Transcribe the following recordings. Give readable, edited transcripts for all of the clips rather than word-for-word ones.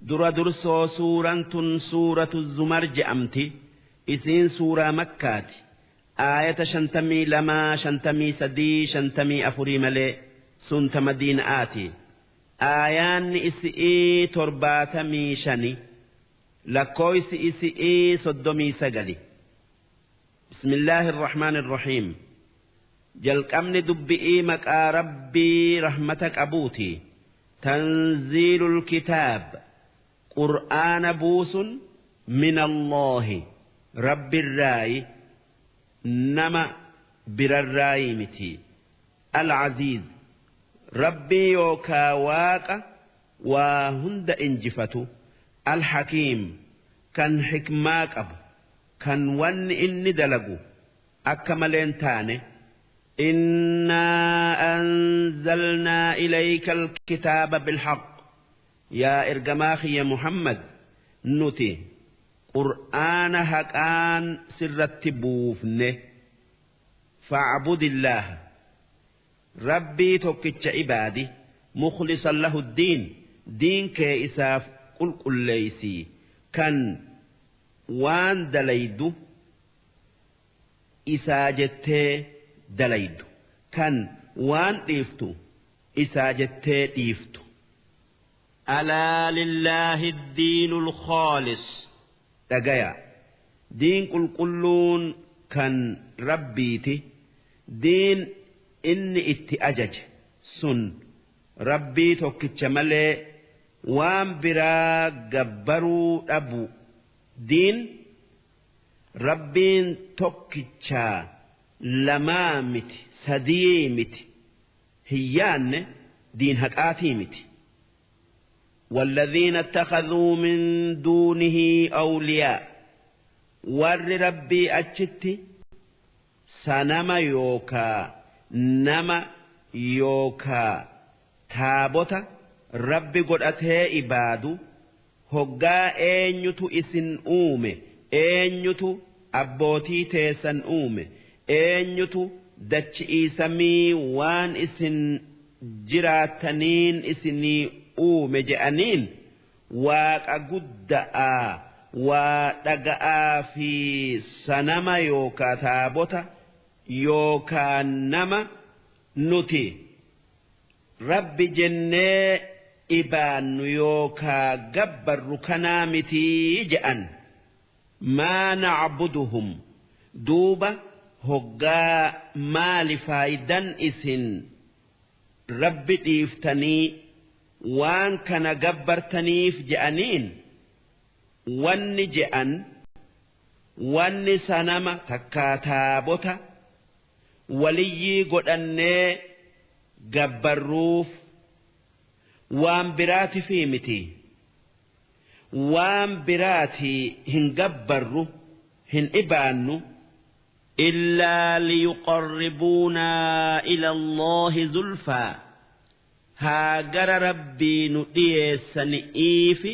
Dura dursoo suuraan tun Suuratu Zumar je'amti. Isiin suuraa Makkaati. Aayata 52, 53, 54 malee sun ta Madiina'aati. Aayaanni isi'ii 75, lakkooysi isi'ii 39. Bismillaahi irrahmaani irrahiim. Jalqabni dubbi'ii maqaa Rabbii rahmata qabuuti. Tanziilul kitaab, Qur'aana buusun, min Allaahi, Rabbirraayi, nama birarraayii miti. Al-Aziiz, Rabbii yookaa Waaqa waa hunda injifatu. Al-Hakiim, kan hikmaa qabu, kan wanni inni dalagu akka maleen taane. Innaa anzalnaa ilaykal kitaaba bilhaq, yaa ergamaa kiyya Muhammad, nuti Qur'aana haqaan sirratti buufne. Fa'budillaaha, Rabbii tokkicha ibaadi, mukhlisan lahu ddiin, diin kee isaaf qulqulleeysi, kan waan dalaydu isaa jettee dalaydu, kan waan dhiiftu isaa jettee dhiiftu. Alaa lillaahi ddiinul khaalis, dhagayaa, diin qulqulluun kan Rabbiiti, diin inni itti ajaje sun Rabbii tokkicha malee waan biraa gabbaruu dhabu, diin Rabbiin tokkichaa, lamaa miti, sadiyii miti hin yaanne, diin haqaatii miti. Walladhiina ittakhadhuu min duunihi awliyaa, warri Rabbii achitti sanama yookaa nama yookaa taabota Rabbi godhatee ibaadu, hoggaa eenyutu isin uume, eenyutu abbootii teessan uume, eenyutu dachi'ii samii waan isin jiraattaniin isinii uume je'aniin, waaqa gudda'aa waa dhaga'aa fi sanama yookaa taabota yookaa nama nuti Rabbi jennee ibaannu yookaa gabbarru kanaa mitii je'an. Maa na'buduhum, duuba hoggaa maali faaydan isin Rabbi dhiiftanii waan kana gabbartaniif je'aniin, wanni je'an, wanni sanama takkaa taabota waliyyii godhannee gabbarruuf waan biraatifii miti. Waan biraatii hin gabbarru, hin ibaannu. Illaa liyuqarribuunaa ila Allaahi zulfaa, haa gara Rabbii nu dhiyeessani'iifi,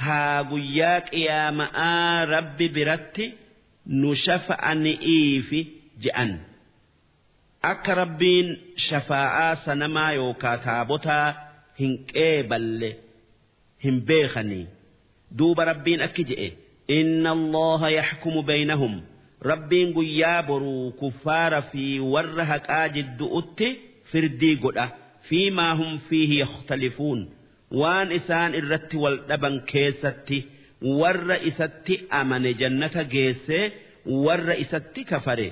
haa guyyaa qiyaama'aa Rabbi biratti nu shafa'ani'iifi je'an. Akka Rabbiin shafaa'aa sanamaa yookaa taabotaa hin qeeballe hin beekhanii. Duuba Rabbiin akki je'e: Inna Allaaha yaxkumu beynahum, Rabbiin guyyaa boruu kuffaara fi warra haqaa jiddu'utti firdii godha, fiimaa hum fiihi yakhtalifuun, waan isaan irratti wal dhaban keessatti, warra isatti amane jannata geessee, warra isatti kafare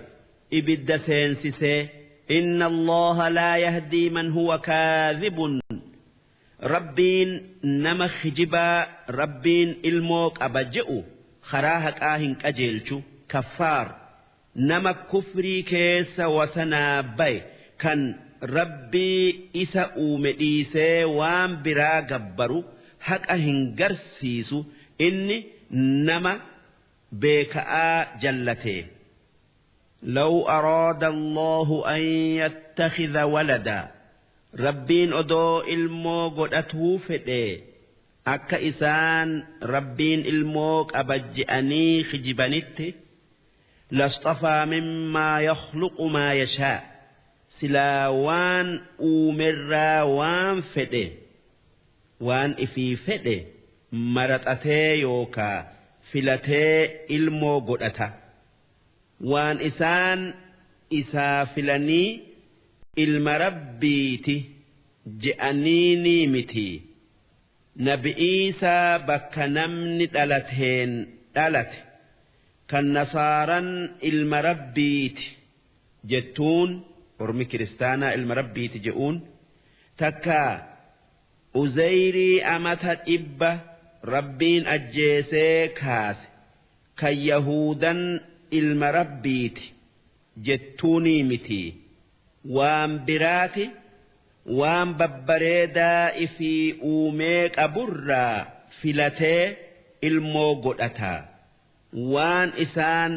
ibidda seensisee. Inna Allaaha laa yahdii man huwa kaadhibun, Rabbiin nama kijibaa Rabbiin ilmoo qaba je'u karaa haqaa hin qajeelchu. Kaffaar, nama kufrii keessa wasanaa baye, kan Rabbii isa uume dhiisee waan biraa gabbaru haqa hin garsiisu, inni nama beeka'aa jallatee. Law araada Allaahu an yattakhidha waladaa, Rabbiin odoo ilmoo godhatuu fedhee, akka isaan Rabbiin ilmoo qaba je'anii kijibanitti, lasxafaa mimmaa yakhluqu maa yashaa, silaa waan uumerraa waan fedhe, waan ifii fedhe. maraxatee yookaa filatee ilmoo godhata. Waan isaan isaa filanii ilma rabbiiti je'aniinii miti. Nabi Iisaa bakka namni dhalateen dhalate kan nasaaran ilma rabbiiti jettuun ormi kiristaanaa ilma rabbiiti je'uun takka Uzayrii amata 100 rabbiin ajjeesee kaase kan yahuudan ilma rabbiiti jettuunii miti. Waan biraati waan babbareedaa ifii uumee qaburraa filatee ilmoo godhata. Waan isaan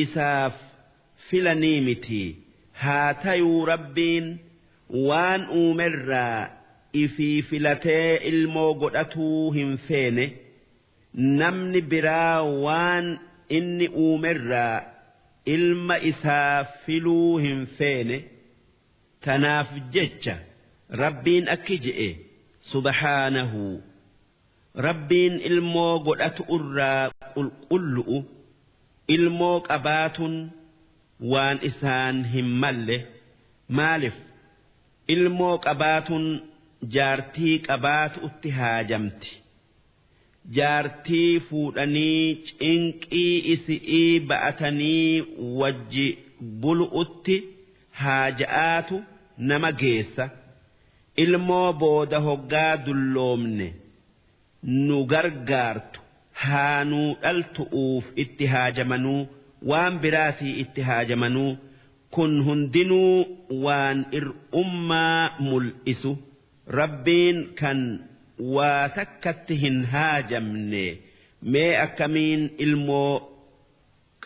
isaaf filanii miti. Haa tayuu rabbiin waan uumerraa ifii filatee ilmoo godhatuu hin feene. Namni biraa waan inni uumerraa ilma isaa filuu hin feene. Tanaaf jecha rabbiin akki je'e subhaanahu rabbiin ilmoo godhatu irraa qulqullu'u ilmoo qabaatun waan isaan hin malle. Maalif ilmoo qabaatun jaartii qabaatutti haajamti. Jaartii fuudhanii cinqii isi'ii ba'atanii wajji bulu'utti haaja'aatu nama geessa. Ilmoo booda hoggaa dulloomne nu gargaartu haa nuu dhaltu'uuf itti haajamanuu waan biraatii itti haajamanuu kun hundinuu waan ir'ummaa mul'isu. Rabbiin kan waa takkatti hin haajamne mee akkamiin ilmoo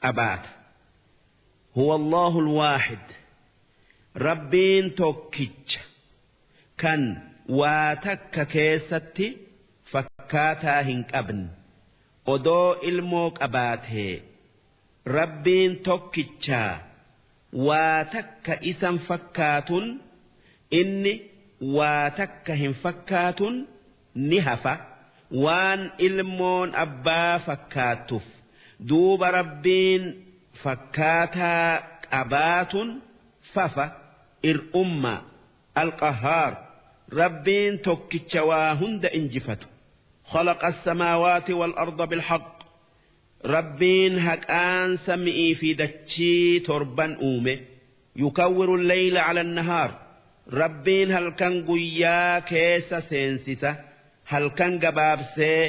qabaata. Huwa Allahu al-waahid rabbiin tokkicha kan waa takka keessatti fakkaataa hin qabne. Odoo ilmoo qabaatee rabbiin tokkichaa waa takka isan fakkaatun inni waa takka hin fakkaatun ni hafa. Waan ilmoon abbaa fakkaattuuf duuba rabbiin fakkaataa qabaatun fafa ir'umma. Alqahhaar rabbiin tokkicha waa hunda injifatu. Khalaqa as-samaawaati wal arda bilhaqq rabbiin haqaan sami'ii fi dachii torban uume. Yukawwiru al-layla 'ala an-nahaar rabbiin halkan guyyaa keessa seensisa halkan gabaabsee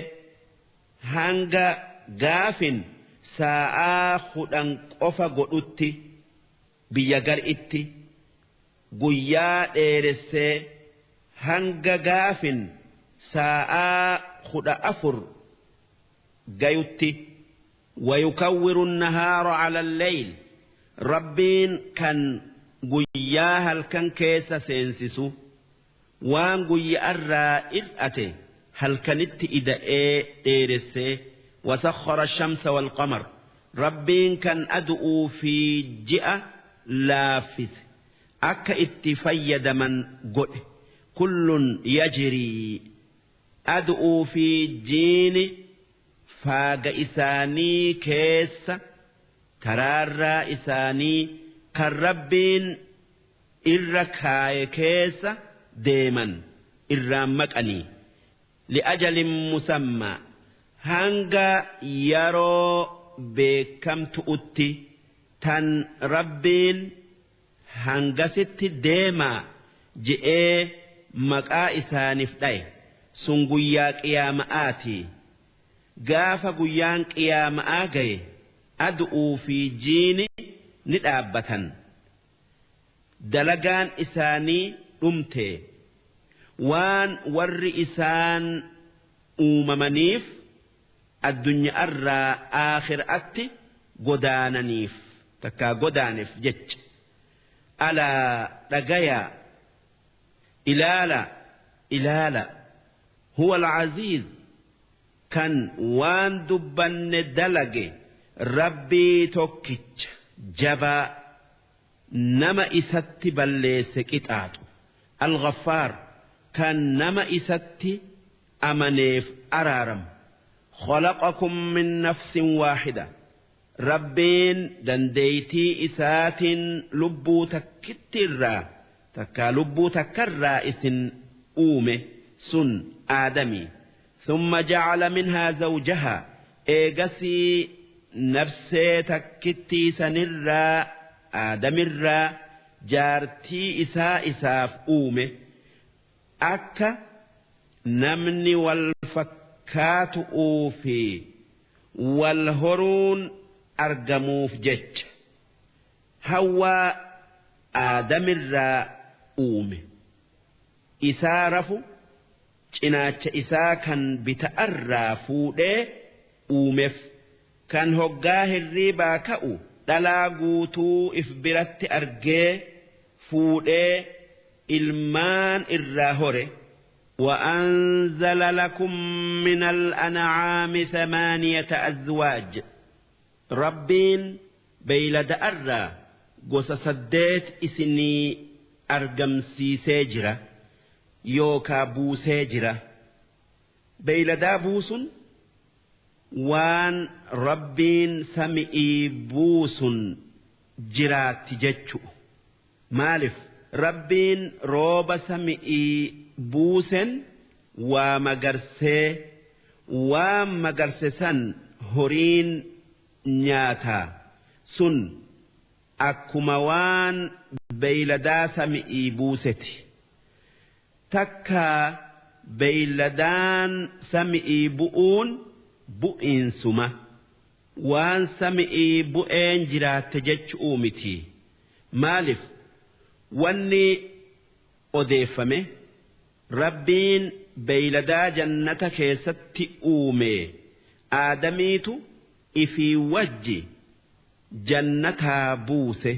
hanga gaafin saa'aa 10 qofa godhutti biyya gar'itti guyyaa dheeressee hanga gaafin saa'aa 14 gayutti. Wayukawwiru an-nahaara 'ala al-layl rabbiin kan guyyaa halkan keessa seensisu waan guyyaarraa ir'ate halkanitti ida'ee dheeressee. Wasakhkhara ash-shamsa wal-qamar rabbiin kan adu'uu fi ji'a laaffise akka itti fayyadaman godhe. Kullun yajrii adu'uu fi jiini faaga isaanii keessa taraarraa isaanii kan rabbiin irra kaaye keessa deeman irraan maqanii. Li'ajalin musammaa hanga yeroo beekamtu'utti tan rabbiin hangasitti deemaa je'ee maqaa isaaniif dhaye sun guyyaa qiyaama'aati. Gaafa guyyaan qiyaama'aa gaye adu'uu fi jiini ni dhaabbatan. Dalagaan isaanii dhumte. Waan warri isaan uumamaniif addunyaarraa aakhiraatti godaananiif takkaa godaaneef jecha. Alaa dhagayaa ilaala ilaala huwa al-aziiz kan waan dubbanne dalage rabbii tokkicha jabaa nama isatti balleesse qixaaxu. Al-Ghaffaar kan nama isatti amaneef araaramu. Khalaqakum min nafsin waaxida, Rabbiin dandeeytii isaatiin lubbuu takkittiirraa takkaa lubbuu takkarraa isin uume, sun Aadamii. Thumma jacala minhaa zawjahaa, eegasii nafsee takkittii sanirraa, Aadamirraa, jaartii isaa isaaf uume, akka namni wal fakkaatu'uu fi wal horuun argamuuf jecha Hawwaa Aadamirraa uume. Isaa rafu cinaacha isaa kan bita'arraa fuudhee uumeef, kan hoggaa hirriibaa ka'u dhalaa guutuu if biratti argee fuudhee ilmaan irraa hore. وأنزل لكم من الأنعام ثمانية أزواج، Rabbiin beeylada'arraa gosa 8 isinii argamsiisee jira yookaa buusee jira. Beeyladaa buusun waan Rabbiin sami'ii buusun jiraatti jechu. Maalif Rabbiin rooba sami'ii buusen waa magarsee, waan magarse san horiin nyaataa, sun akkuma waan beeyladaa sami'ii buuseti. Takkaa beeyladaan sami'ii bu'uun bu'iinsuma waan sami'ii bu'een jiraatte jechu'uu miti. Maalif wanni odeeffame, Rabbiin beeyladaa jannata keessatti uume Aadamiitu ifii wajji jannataa buuse,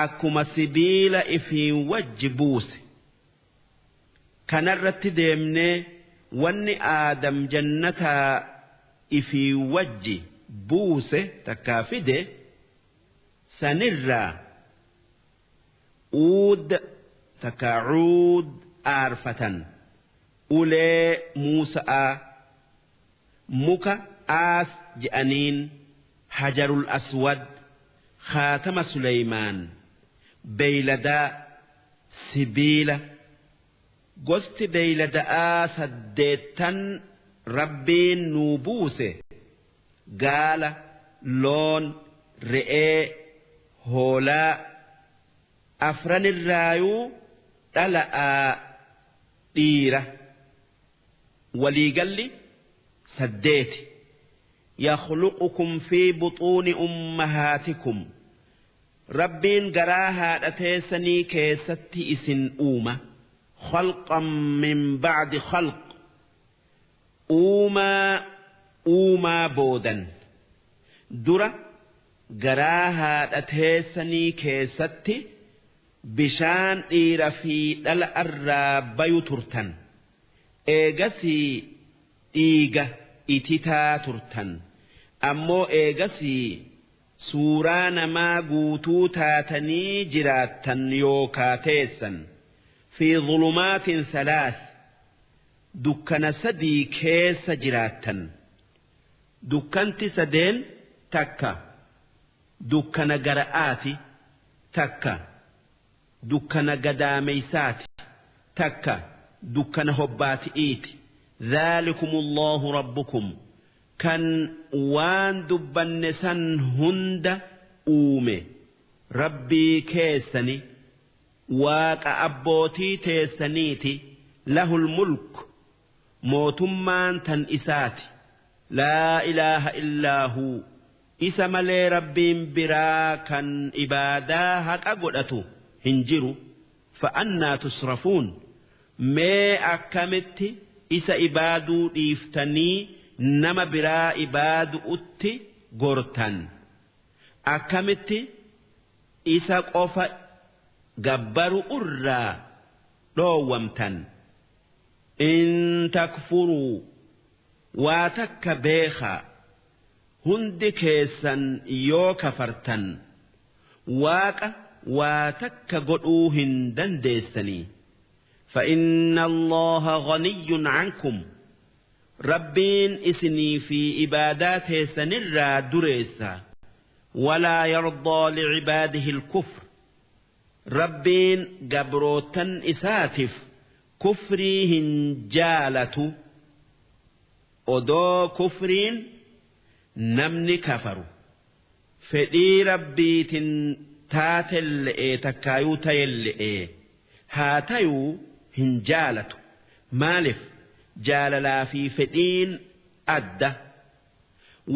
akkuma sibiila ifii wajji buuse. Kanarratti deemnee, wanni Aadam jannataa ifii wajji buuse takkaa fide sanirraa uud takkaa cuud aarfatan, ulee Muusa'aa, muka aas je'aniin, hajarul aswad, khaatama Suleymaan, beeyladaa, sibiila, gosti beeylada'aa saddeettan Rabbiin nuu buuse: gaala, loon, re'ee, hoolaa, afranirraayuu dhala'aa dhiira, waliigalli saddeeti. يخلقكم في بطون أمهاتكم، Rabbiin garaa haadha teessanii keessatti isin uuma. خلقا من بعد خلق، uumaa uumaa boodan. Dura garaa haadha teessanii keessatti bishaan dhiira fi dhala irraa bayu turtan. Eegasii dhiiga ititaa turtan. Ammoo eegasii suuraa namaa guutuu taatanii jiraattan yookaa teessan. في ظلمات ثلاث، dukkana sadii keessa jiraattan. Dukkanti sadeen takka dukkana gara'aati, takka dukkana gadaameysaati, takka dukkana hobbaati'iiti. ذلكم الله ربكم، kan waan dubbanne san hunda uume Rabbii keessani, Waaqa abbootii teessaniiti. له الملك، mootummaan tan isaati. لا إله إلا هو، isa malee Rabbiin biraa kan ibaadaa haqa godhatu hin jiru. فأنى تصرفون، mee akkamitti isa ibaaduu dhiiftanii nama biraa ibaadu'utti gortan? Akkamitti isa qofa gabbaru irraa dhoowwamtan? إن تكفروا، waa takka beekaa, hundi keessan yoo kafartan Waaqa waa takka godhuu hin dandeessanii. فإن الله غني عنكم. Rabbiin isinii fi ibaadaa teessanirraa dureessa. Walaa yardaa licibaadihi alkufr, Rabbiin gabrootan isaatiif kufrii hin jaalatu. Odoo kufriin namni kafaru fedhii Rabbiitin taatelle'ee takkaayuu tayelle'ee haa tayuu hin jaalatu. Maalif jaalalaa fi fedhiin adda?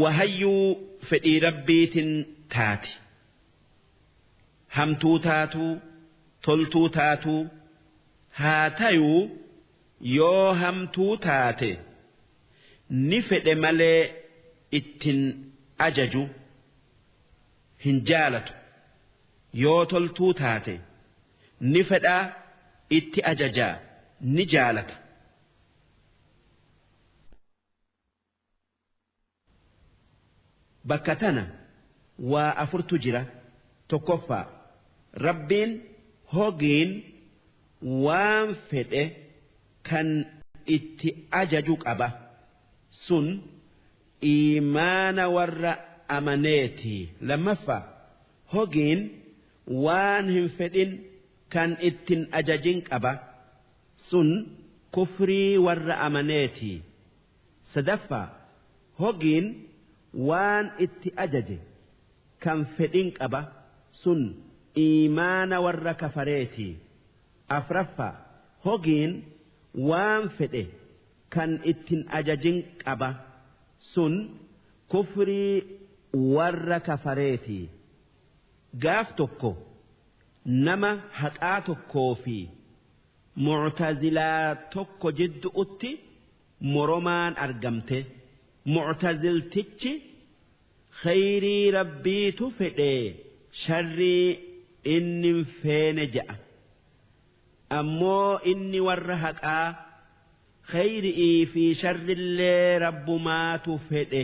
Wahayyuu fedhii Rabbiitin taati, hamtuu taatuu toltuu taatuu haa tayuu. Yoo hamtuu taate ni fedhe malee ittin ajaju, hin jaalatu. Yoo toltuu taate ni fedhaa, itti ajajaa, ni jaalata. Bakka tana waa afurtu jira. Tokkoffaa, Rabbiin hogiin waan fedhe kan itti ajaju qaba. Sun iimaana warra amaneeti. Lammaffaa, hogiin waan hin fedhin kan ittin ajajin qaba. Sun kufrii warra amaneeti. Sadaffaa, hogiin waan itti ajaje kan fedhin qaba. Sun iimaana warra kafareeti. Afraffaa, hogiin waan fedhe kan ittin ajajin qaba. Sun kufrii warra kafareeti. Gaaf tokko nama haqaa tokkoo fi mu'tazilaa tokko jiddu'utti moromaan argamte. Mu'taziltichi khayrii Rabbiitu fedhee sharrii inni hin feene je'a. Ammoo inni warra haqaa khayri'ii fi sharrillee Rabbumaatu fedhe,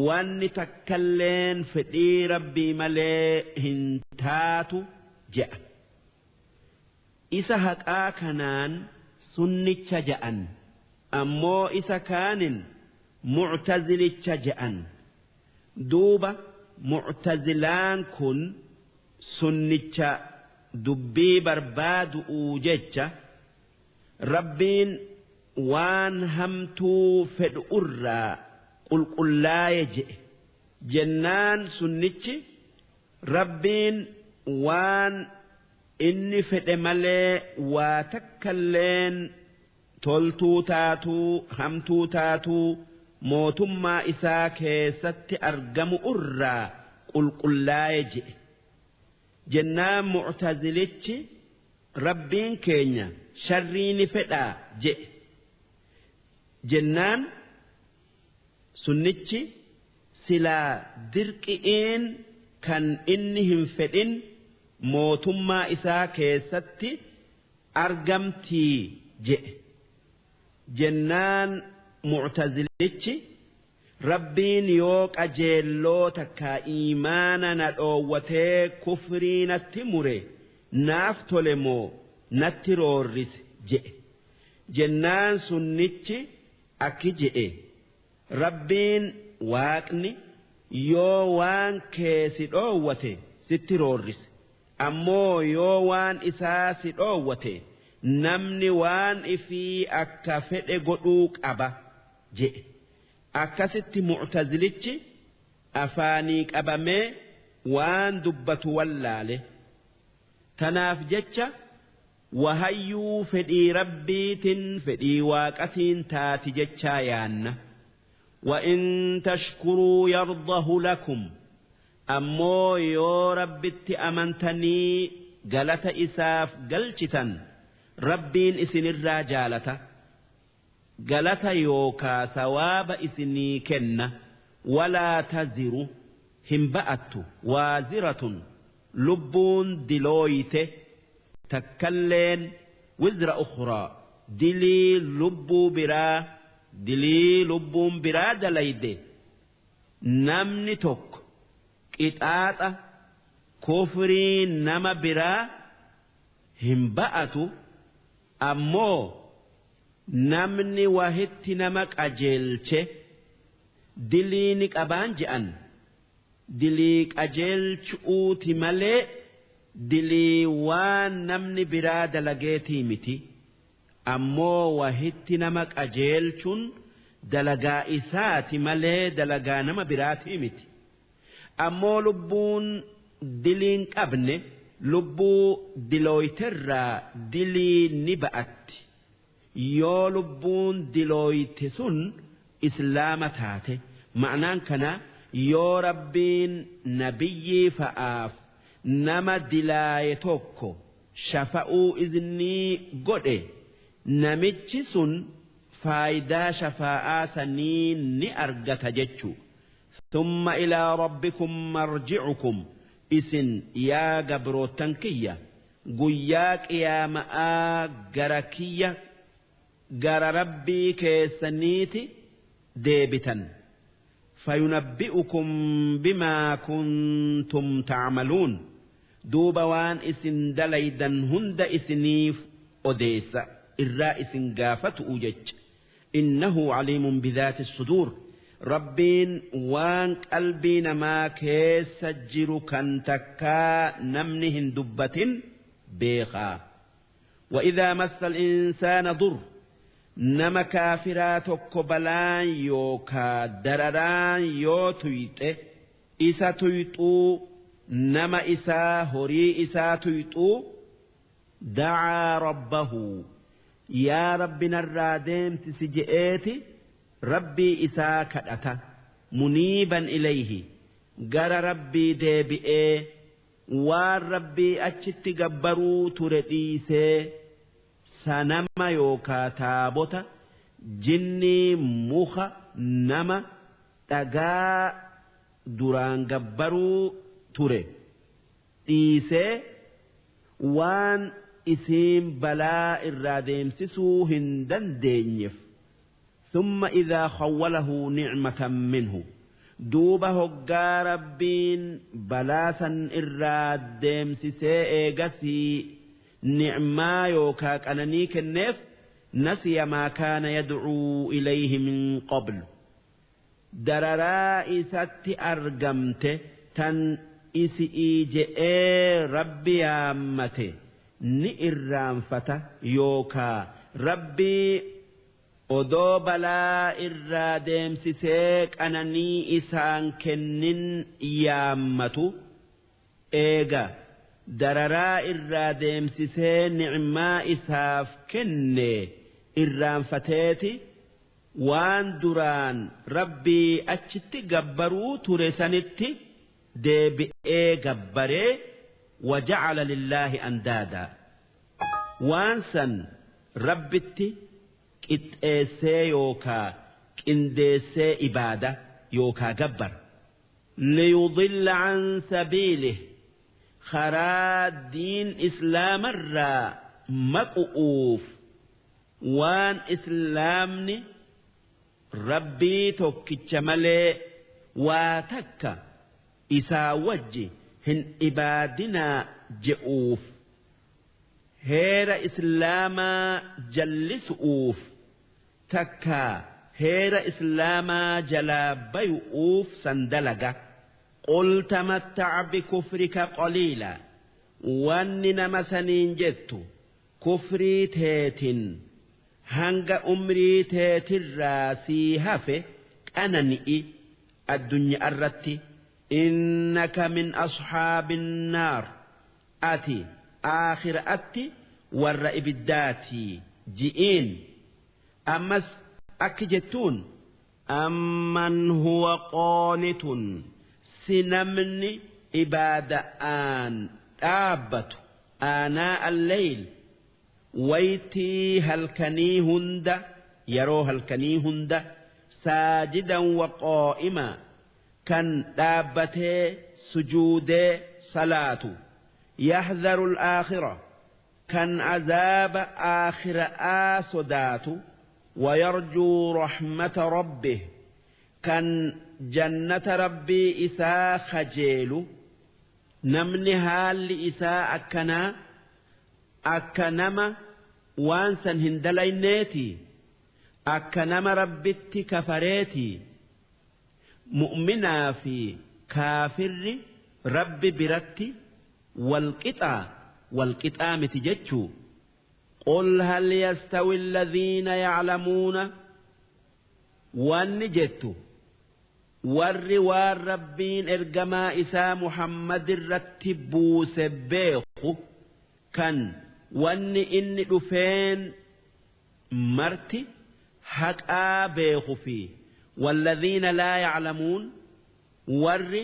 wanni takkalleen fedhii Rabbii malee hin taatu je'a. Isa haqaa kanaan sunnicha je'an, ammoo isa kaanin mu'tazilicha je'an. Duuba mu'tazilaan kun sunnicha dubbii barbaadu'uu jecha Rabbiin waan hamtuu fedhu irraa qulqullaaye je'e. Jennaan sunnichi Rabbiin waan inni fedhe malee waa takkalleen toltuu taatuu hamtuu taatuu mootummaa isaa keessatti argamu irraa qulqullaaye je'e. Jennaan mu'tazilichi Rabbiin keenya sharrii ni fedhaa je'e. Jennaan sunnichi silaa dirqi'iin kan inni hin fedhin mootummaa isaa keessatti argamtii je'e. Jennaan mu'tazilichi Rabbiin yoo qajeelloo takkaa iimaana na dhoowwatee kufrii natti mure naaf tole moo natti roorrise je'e. Jennaan sunnichi akki je'e: Rabbiin Waaqni yoo waan kee si dhoowwate sitti roorrise, ammoo yoo waan isaa si dhoowwate namni waan ifii akka fedhe godhuu qaba je'e. Akkasitti mu'tazilichi afaanii qabamee waan dubbatu wallaale. Tanaaf jecha wahayyuu fedhii Rabbiitin, fedhii Waaqatiin taati jechaa yaanna. Wa'in tashkuruu yardahu lakum, ammoo yoo Rabbitti amantanii galata isaaf galchitan Rabbiin isinirraa jaalata, galata yookaa sawaaba isinii kenna. Walaa taziru, hin ba'attu, waaziratun, lubbuun dilooyte takkalleen, wizra ukhraa, dilii lubbuu biraa, dilii lubbuun biraa dalayde. Namni tokko qixaaxa kufrii nama biraa hin ba'atu, ammoo Namni wahitti nama qajeelche dilii ni qabaan je'an. Dilii qajeelchuuti malee dilii waan namni biraa dalageetii miti. Ammoo wahitti nama qajeelchuun dalagaa isaati malee dalagaa nama biraatii miti. Ammoo lubbuun diliin qabne lubbuu dilooyterraa dilii ni ba'atti. Yoo lubbuun dilooyte sun islaama taate, ma'naan kana yoo Rabbiin nabiyyii fa'aaf nama dilaaye tokko shafa'uu iznii godhe, namichi sun faayidaa shafaa'aa sanii ni argata jechuu. Thumma ilaa rabbikum marji'ukum, isin yaa gabroottan kiyya guyyaa qiyaama'aa gara kiyya, gara Rabbii keessaniiti deebitan. Fayunabbi'ukum bimaa kuntum ta'maluun, duuba waan isin dalaydan hunda isiniif odeessa, irraa isin gaafatu'u jecha. Innahu aliimun bidhaati suduur, Rabbiin waan qalbii namaa keessa jiru kan takkaa namni hin dubbatin beekaa. وإذا مس الإنسان ضر, nama kaafiraa tokko balaan yookaa dararaan yoo tuyxe, isa tuyxuu, nama isaa, horii isaa tuyxuu, dacaa rabbahu, yaa Rabbi narraa deemsisi je'eeti Rabbii isaa kadhata. Muniiban ilayhi, gara Rabbii deebi'ee waan Rabbii achitti gabbaruu ture dhiisee, sanama yookaa taabota, jinnii, muka, nama, dhagaa duraan gabbaruu ture dhiisee, waan isiin balaa irraa deemsisuu hin dandeenyeef. Thumma idhaa khawwalahu ni'matan minhu, duuba hoggaa Rabbiin balaa san irraa deemsisee eegasii ni'maa yookaa qananii kenneef, nasiya maa kaana yad'uu ilayhi min qablu, dararaa isatti argamte tan isi'ii je'ee Rabbi yaammate ni irraanfata, yookaa Rabbii odoo balaa irraa deemsisee qananii isaan kennin yaammatu, eega dararaa irraa deemsisee ni'maa isaaf kenne irraanfateeti waan duraan Rabbii achitti gabbaruu ture sanitti deebi'ee gabbaree, waja'ala lillaahi andaadaa, waan san Rabbitti qixxeessee yookaa qindeessee ibaada yookaa gabbara. Liyudilla an sabiilih, karaa diin islaamarraa maqu'uuf, waan islaamni Rabbii tokkicha malee waa takka isaa wajji hin ibaadinaa je'uuf, heera islaamaa jallisu'uuf, takkaa heera islaamaa jalaa bayu'uuf san dalaga. Qul tamattac bikufrika qaliila, wanni nama saniin jettu kufrii teetin hanga umrii teetirraa sii hafe qanani'i addunyaa irratti. Innaka min asxaabin naar, ati aakhiraatti warra ibiddaatii ji'iin. Ammas akki jettuun: amman huwa qaanitun, si namni ibaada'aan dhaabbatu, aanaa alleyl, waytii halkanii hunda, yeroo halkanii hunda, saajidan wa qaa'imaa, kan dhaabbatee sujuudee salaatu, yaxdaru al-aakhira, kan azaaba aakhiraa sodaatu, ويرجو رحمة ربه، kan jannata Rabbii isaa kajeelu, namni haalli isaa akkanaa akka nama waan san hin dalayneeti. Akka nama Rabbitti kafareeti? Mu'minaa fi kaafirri Rabbi biratti walqixaa? Walqixaa miti jechuu. قل هل يستوي الذين يعلمون، wanni jettu warri waan Rabbiin ergamaa isaa Muhammad irratti buuse beeku, kan wanni inni dhufeen marti haqaa beeku fi والذين لا يعلمون، warri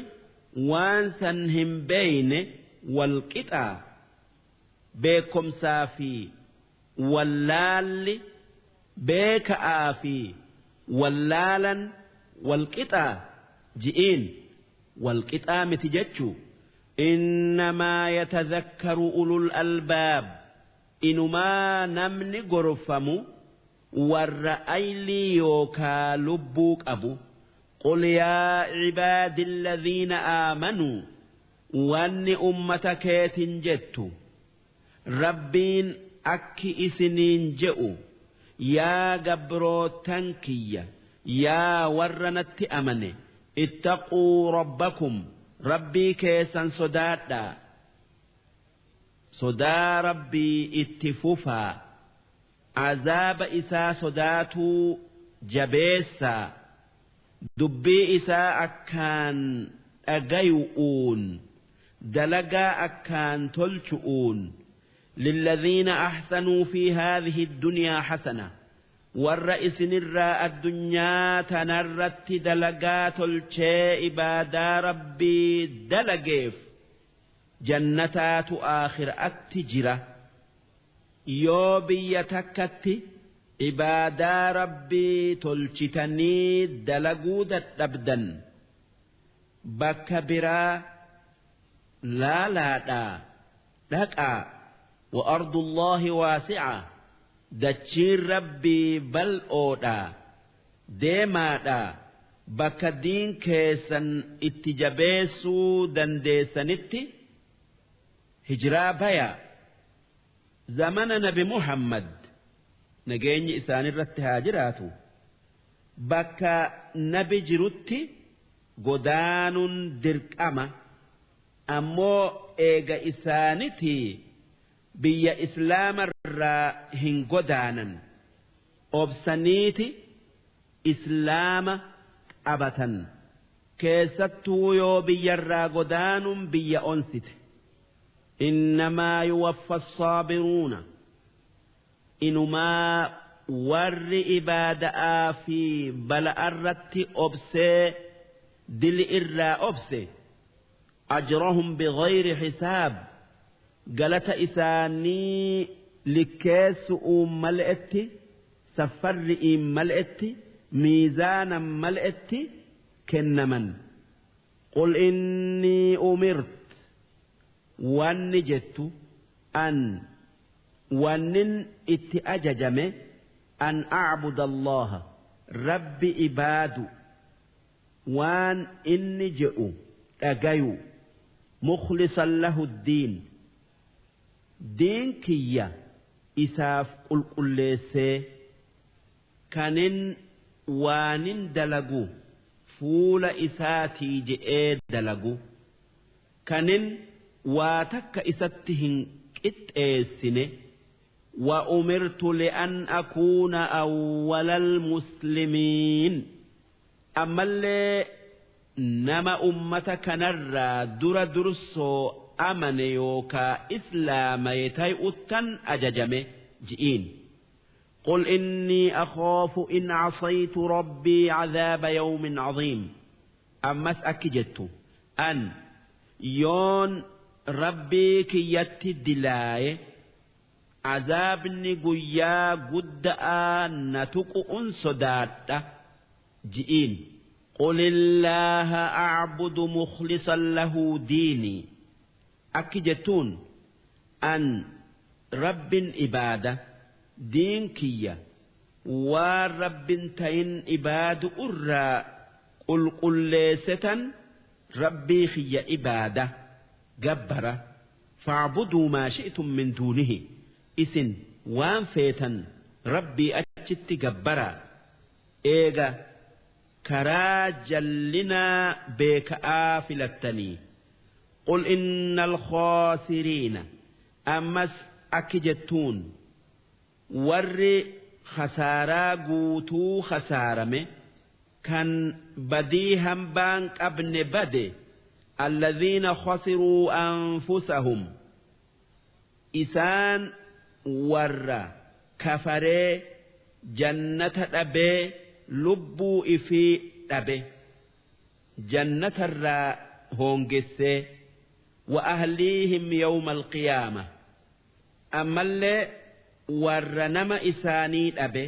waan san hin beeyne, walqixaa? Beekomsaa fi wallaalli, beeka'aa fi wallaalan walqixaa ji'iin? Walqixaa miti jechuu. إنما يتذكر أولو الألباب، inumaa namni gorfamu warra aylii yookaa lubbuu qabu. قل يا عبادي الذين آمنوا، wanni ummata keetin jettu, Rabbiin akki isiniin je'u: Yaa gabrootan kiyya, yaa warra natti amane, اتقوا ربكم، Rabbii keessan sodaadhaa, sodaa Rabbii itti fufaa, azaaba isaa sodaatuu jabeessaa, dubbii isaa akkaan dhagayu'uun, dalagaa akkaan tolchu'uun. للذين أحسنوا في هذه الدنيا حسنة، warra isinirraa addunyaa tanarratti dalagaa tolchee ibaadaa Rabbii dalageef jannataatu aakhiraatti jira. Yoo biyya takkatti ibaadaa Rabbii tolchitanii dalaguu dadhabdan, bakka biraa laalaadhaa dhaqaa. وأرض الله واسعة، dachiin Rabbii bal'oodha, deemaadha, bakka diin keessan itti jabeessuu dandeessanitti hijiraa baya. Zamana Nabi Muhammad, nageenyi isaanirratti haa jiraatu, bakka Nabi jirutti godaanuun dirqama. Ammoo eega isaanitii biyya islaamarraa hin godaanan, obsaniiti islaama qabatan, keessattuu yoo biyyarraa godaanuun biyya onsite. إنما يوفى الصابرون، inumaa warri ibaada'aa fi bala'arratti obsee dili irraa obse, أجرهم بغير حساب، galata isaanii likkeessu'uun mal'etti, saffarri'iin mal'etti, miizaanan mal'etti kennaman. قل إني أمرت، wanni jettu an wannin itti ajajame, أن أعبد الله، Rabbi ibaadu, waan inni je'u dhagayu, مخلصا له الدين، diin kiyya isaaf qulqulleessee, kanin waanin dalagu fuula isaatii je'ee dalagu, kanin waa takka isatti hin qixxeessine. وأمرت لأن أكون أول المسلمين، ammallee nama ummata kanarraa dura dursoo amane yookaa islaamaye tay'uttan ajajame ji'iin. قل إني أخاف إن عصيت ربي عذاب يوم عظيم، ammas akki jettu: an yoon Rabbii kiyyatti dilaaye, azaabni guyyaa gudda'aa na tuqu'un sodaadha ji'iin. قل الله أعبد مخلصا له ديني، akki jettuun: an Rabbin ibaada, diin kiyya waan Rabbin tayin ibaadu irraa qulqulleessetan Rabbii kiyya ibaada gabbara. فاعبدوا ما شئتم من دونه، isin waan feetan Rabbii achitti gabbara. Eega karaa jallinaa beeka'aa filattanii. Qul innal khaasiriina ammas akki jettuun warri khasaaraa guutuu khasaarame kan badii hambaan qabne bade alladhiina khasiruu anfusahum isaan warra kafaree jannata dhabee lubbuu ifii dhabe jannatarraa hoongessee wa ahliihim yawma alqiyaama ammallee warra nama isaanii dhabe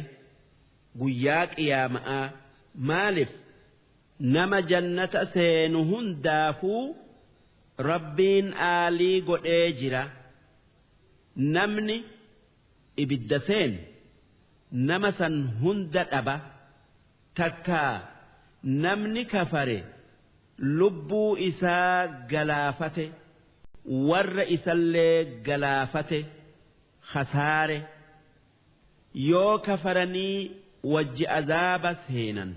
guyyaa qiyaama'aa. Maaliif nama jannata seenu hundaafuu rabbiin aalii godhee jira. Namni ibidda seenu nama san hunda dhaba. Takkaa namni kafare lubbuu isaa galaafate warra isallee galaafate khasaare. Yoo kafaranii wajji azaaba seenan,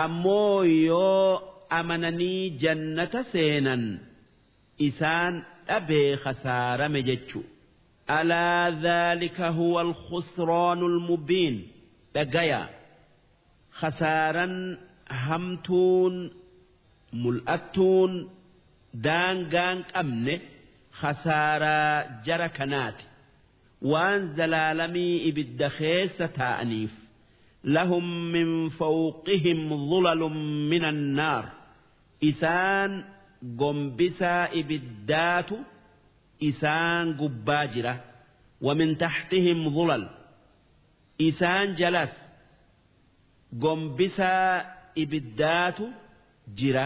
ammoo yoo amananii jannata seenan isaan dhabee khasaarame jechu. Alaa dhaalika huwa alkhusraanu almubiin. Dhagaya khasaaran hamtuun mul'attuun daangaan qabne khasaaraa jara kanaati. Waan zalaalamii ibidda keessa taa'aniif. Lahum min fawqihim dhulalun min annaar. Isaan gombisaa ibiddaatu isaan gubbaa jira. Wa min taxtihim dhulal. Isaan jalas gombisaa ibiddaatu jira.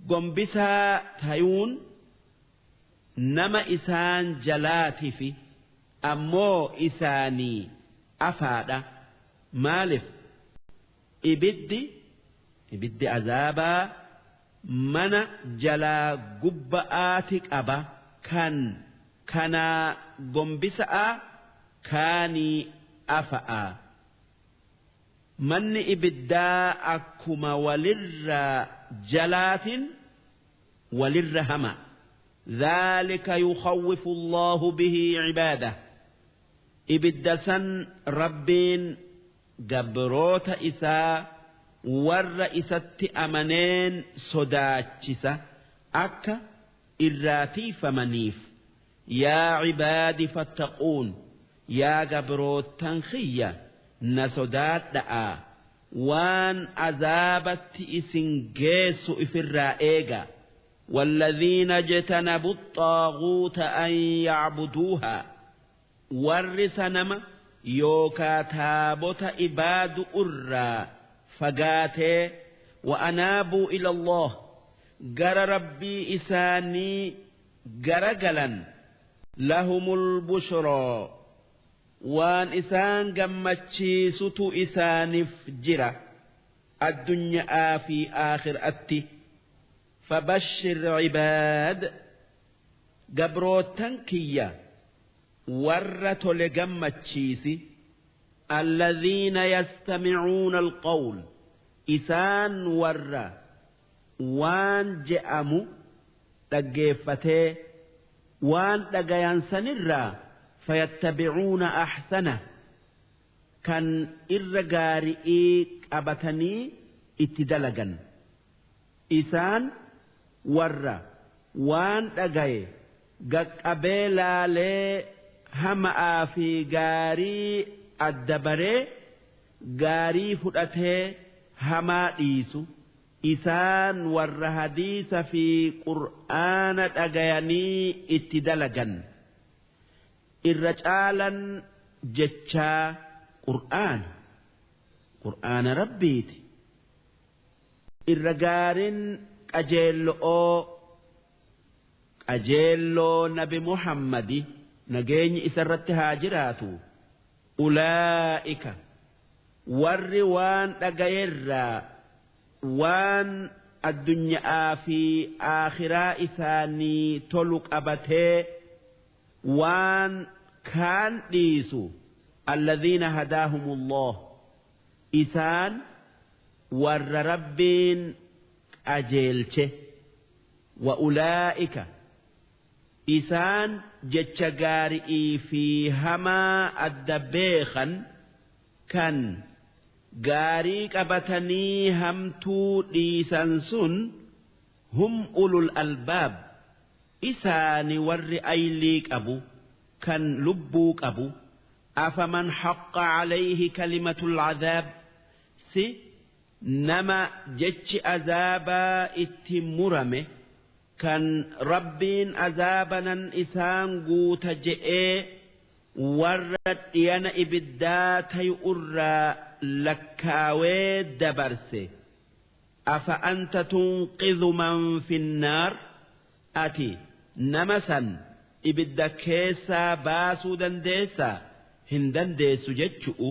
Gombisaa tayuun nama isaan jalaatifi ammoo isaanii afaadha. Maaliif ibiddi azaabaa mana jalaa gubba'aati qaba kan kanaa gombisa'a kaanii afa'a. Manni ibiddaa akkuma walirra jalaatin walirra hama. Dhaalika yukhawwifu Allahu bihi cibaadah. Ibidda san rabbiin gabroota isaa warra isatti amaneen sodaachisa akka irraa tiifamaniif. Yaa cibaadi fattaquun, yaa gabrootan khiyya na sodaadha'a, waan azaabatti isin geessu ifirraa eega. Walladhiina jtanabu xaaguuta an yacbuduuhaa. Warri sanama yookaa taabota ibaadu irraa fagaatee wa anaabuu ila Allah gara rabbii isaanii garagalan lahumul bushraa waan isaan gammachiisutu isaaniif jira addunyaa fi aakhiraatti. Fabashshir cibaad gabrootan kiyya warra tole gammachiisi. Alladhiina yastamicuuna alqawl isaan warra waan je'amu dhaggeeffatee waan dhagayan sanirraa fayattabicuuna ahsana kan irra gaari'ii qabatanii itti dalagan. Isaan warra waan dhagaye gaqqabee laalee hama'aa fi gaarii adda baree gaarii fudhatee hamaa dhiisu. Isaan warra hadiisa fi qur'aana dhagayanii itti dalagan. Irra caalan jechaa qur'aana rabbiiti. Irra gaarin qajeelloo nabi Muhammadi nageenyi isarratti haa jiraatu. Ulaa'ika warri waan dhagayerraa waan addunyaa fi aakhiraa isaanii tolu qabatee waan kaan dhiisu. Alladhiina hadaahumullah Isaan warra Rabbiin qajeelche. Wa ulaa'ika isaan jecha gaari'ii fi hamaa adda beekan kan gaarii qabatanii hamtuu dhiisan sun hum ulul albaab isaani warri aylii qabu kan lubbuu qabu. Afaman haqqa calayhi kalimatul cadaab si nama jechi azaabaa itti murame kan Rabbiin azaabanan isaan guuta je'ee warra dhiyana ibiddaa tayu irraa lakkaawee dabarse. Afa anta tunqidhu man finnaar ati nama san ibidda keessaa baasuu dandeessaa? Hin dandeessu jechu'u.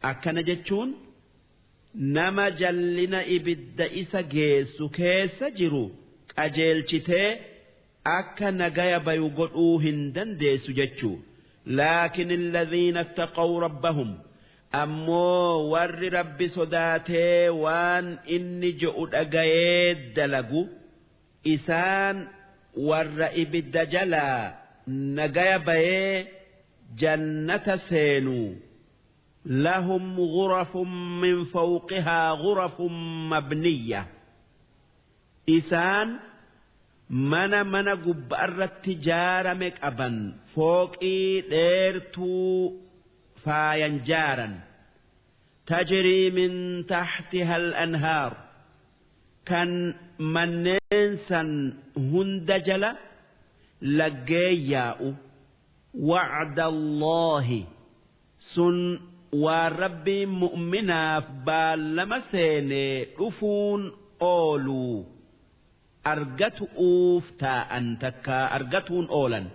Akkana jechuun nama jallina ibidda isa geessu keessa jiru qajeelchitee akka nagaya bayu godhuu hin dandeessu jechuu. Laakin alladhiina ittaqaw rabbahum ammoo warri Rabbi sodaatee waan inni je'u dhagayee dalagu isaan warra ibidda jalaa nagaya bayee jannata seenuu. Lahum ghurafun min fawqihaa ghurafun mabniyya isaan mana gubbaarratti jaarame qaban fooqii dheertuu faayan jaaran. Tajrii min taxtiha al-anhaar kan manneen san hunda jala laggee yaa'u. Wacda Allaahi sun waan Rabbiin mu'minaaf baallama seenee dhufuun ooluu argatu'uuf taa'an takkaa argatuun oolan.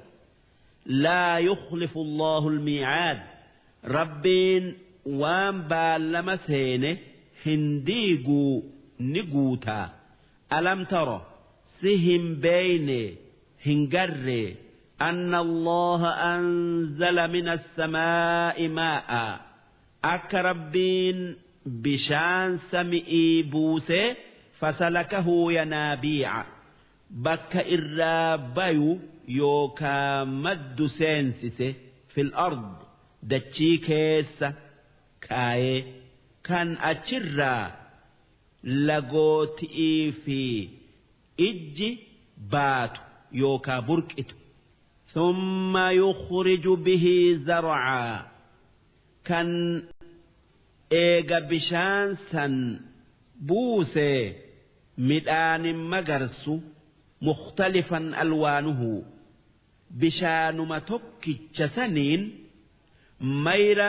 Laa yukhlifu Allahu al-miicaad Rabbiin waan baallama seene hin diiguu ni guutaa. Alam tara si hin beeyne hin garre anna Allaha anzala mina as-samaa'i maa'a akka Rabbiin bishaan sami'ii buusee fasalakahu yanaabii'a bakka irraa bayu yookaa maddu seensise fil ard dachii keessa kaayee kan achirraa lagooti'ii fi ijji baatu yookaa burqitu. Thumma yukhriju bihi zar'aa kan eega bishaan san buusee midhaanin magarsu mukhtalifan alwaanuhu bishaanuma tokkicha saniin mayra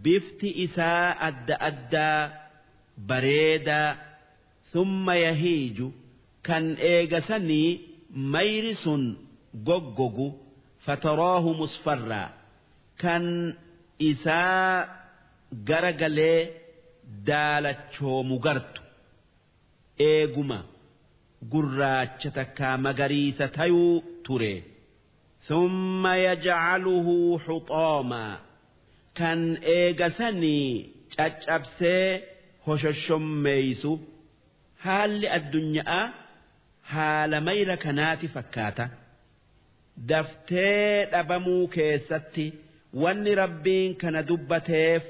bifti isaa adda addaa bareedaa. Thumma yahiiju kan eega sanii mayri sun goggogu fataraahu musfarraa kan isaa garagalee daalachoomu gartu eeguma gurraacha takkaa magariisa tayuu ture. Thumma yajcaluhu xuxaamaa kan eega sanii caccabsee hoshoshommeeysu. Haalli addunyaa haala mayra kanaati fakkaata. Daftee dhabamuu keessatti wanni Rabbiin kana dubbateef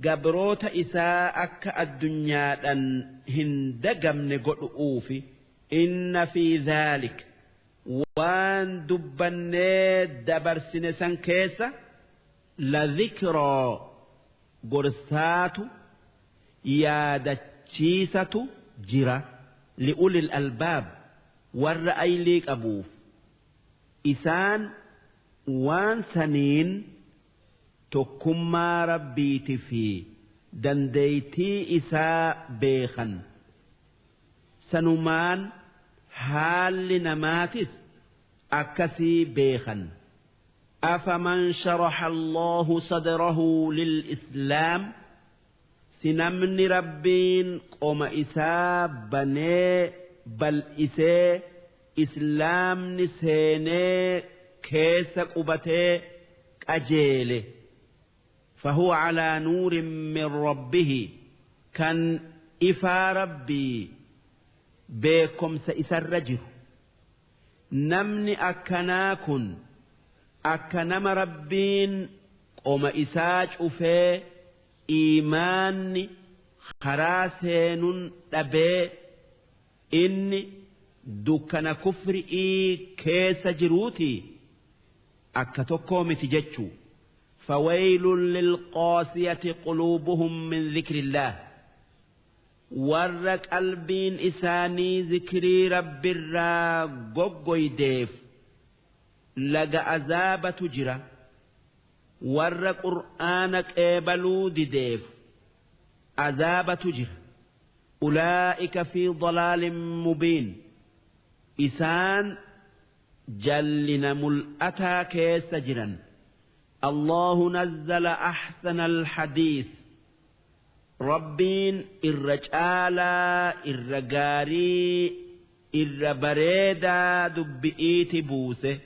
gabroota isaa akka addunyaadhaan hin dagamne godhuufi. Inna fi dhaalik waan dubbannee dabarsine san keessa la dhikraa gorsaatu yaadachiisatu jira li'ulil albaab warra aylii qabuuf. Isaan waan saniin tokkummaa Rabbiiti fi dandeeytii isaa beekan. Sanumaan haalli namaatis akkasii beekan. Afaman sharaha Allahu sadrahu lil-islaam si namni Rabbiin qoma isaa banee bal'isee islaamni seenee keessa qubatee qajeele. فهو على نور من ربه كان إفا ربي بكم سإسرجه نمني أكناكن أكنم ربين قوم إساج أفي إيمان خراسين أبي إني دكنا كفرئي كيس جروتي أكتوكومي تجتشو فويل للقاسية قلوبهم من ذكر الله ورك قلبين إساني ذكري رب الرا قوقويديف لقى عذاب تجرى ور قرآنك إبلو ديديف عذاب تجرى أولئك في ضلال مبين إسان جلنا ملأتا كيس جرا الله نزل أحسن الحديث ربين الرجالة الرجاري الربريدة دبئيت بوسه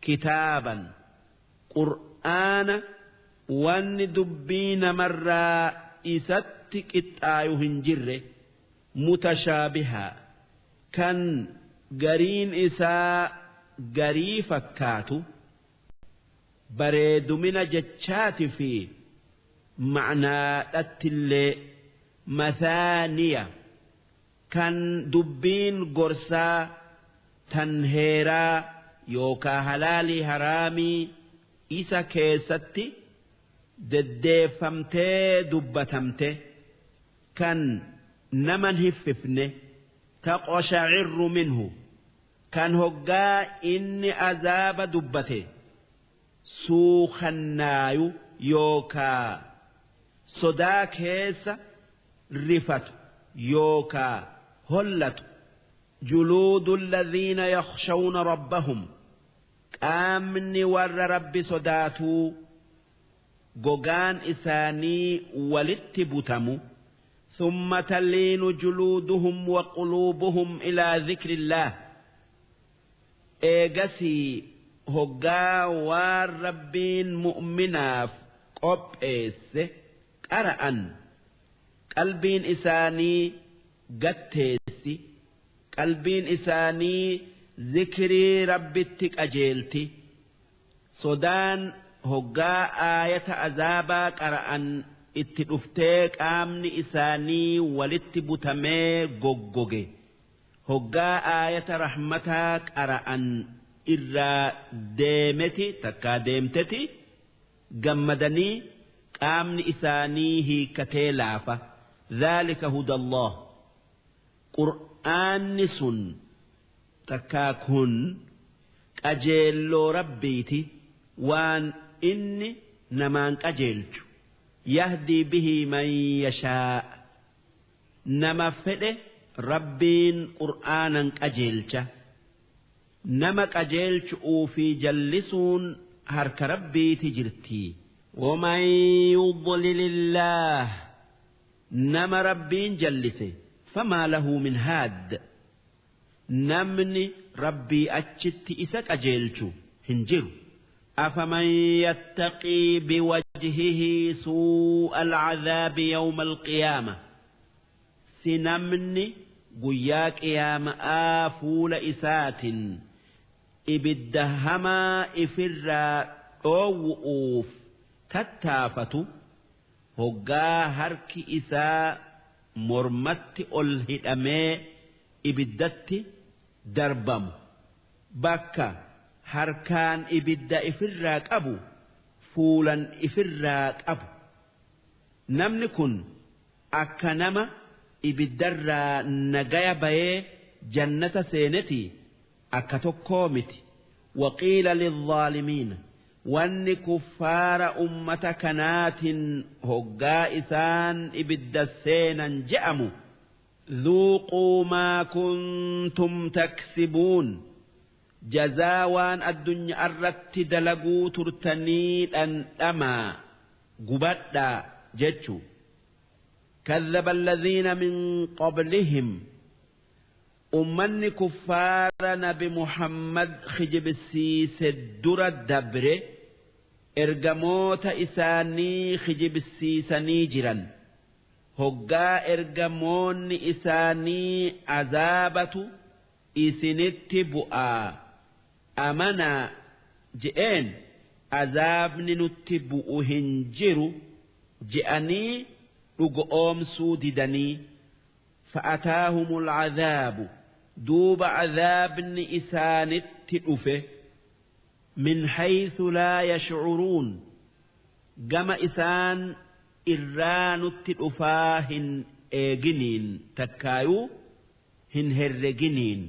كتابا قرآن وان دبين مرة إستك إتآيهن جره متشابها كان قرين إساء قري فكاتو bareedumina jechaati fi macnaadhattillee mathaaniya kan dubbiin gorsaa tan heeraa yookaa halaalii haraamii isa keessatti deddeeffamtee dubbatamte kan naman hiffifne taqoshacirru minhu kan hoggaa inni azaaba dubbate suukhannaayu yookaa sodaa keessa rifatu yookaa hollatu juluudu alladhiina yakhshawna rabbahum qaamni warra rabbi sodaatuu gogaan isaanii walitti butamu thumma taliinu juluuduhum wa quluubuhum ilaa dhikri illaah eegasii hoggaa waan rabbiin mu'minaaf qopheesse qara'an qalbiin isaanii gatteessi qalbiin isaanii zikrii rabbitti qajeelti sodaan hoggaa aayata azaabaa qara'an itti dhuftee qaamni isaanii walitti butamee goggoge hoggaa aayata rahmataa qara'an irraa deemeti takkaa deemteti gammadanii qaamni isaanii hiikkatee laafa dhaalika hudallah qur'aanni sun takkaa kun qajeelloo rabbiiti waan inni namaan qajeelchu yahdii bihi man yashaa nama fedhe rabbiin qur'aanan qajeelcha nama qajeelchuu fi jallisuun harka rabbiiti jirti waman yudlilillaah nama rabbiin jallise famaa lahu min haad namni rabbii achitti isa qajeelchu hin jiru afaman yattaqii biwajhihi suu'a alcadhaabi yawma alqiyaama si namni guyyaa qiyaama'aa fuula isaatin ibidda hamaa ifirraa dhoowwu'uuf tattaafatu hoggaa harki isaa mormatti ol hidhamee ibiddatti darbamu bakka harkaan ibidda ifirraa qabu fuulan ifirraa qabu namni kun akka nama ibiddarraa nagaya bayee jannata seeneti akka tokkoo miti waqiila lilzaalimiina wanni kuffaara ummata kanaatiin hoggaa isaan ibidda seenan je'amu dhuuquu maa kuntum taksibuun jazaa waan addunyaa irratti dalaguu turtanii dhandhamaa gubadhaa jechuu كذب الذين من قبلهم أمني كفار نبي محمد خجب السيس الدر الدبر Ergamoota isaanii kijibsiisanii jiran. Hoggaa ergamoonni isaanii azaabatu isinitti bu'aa amanaa je'een, azaabni nutti bu'u hin jiru je'anii dhugoomsuu didanii. Fa'ataahumul azaabu, duuba azaabni isaanitti dhufe, min haythu laa yashcuruun, gama isaan irraa nutti dhufaa hin eeginiin takkaayuu hin herreginiin.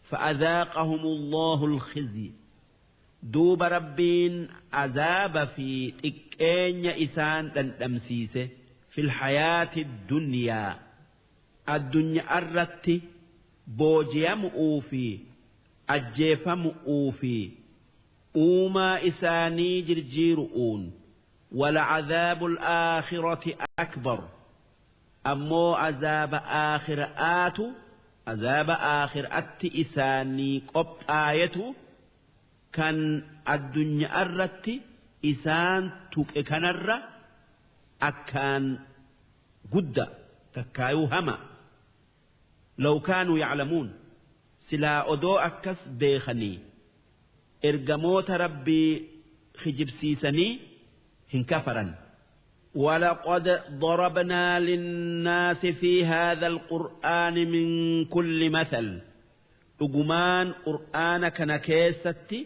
فأذاقهم الله الخزي، دوب ربين عذاب في تكين إسان تنتمسيسه في الحياة الدنيا، الدنيا الرت بوجيمؤ في أجيفمؤ في أوما إساني جرجيرؤون. ولعذاب الآخرة أكبر، أمو عذاب آخر آتو عذاب آخر أت إساني قب آيته كان الدنيا الرت إسان تك كنر أكان جد تكايو هما. لو كانوا يعلمون، سلا أدو أكس بيخني إرجموت ربي خجب سيسني هنكفرا. ولقد ضربنا للناس في هذا القرآن من كل مثل، أجمان قرآن كان كيستي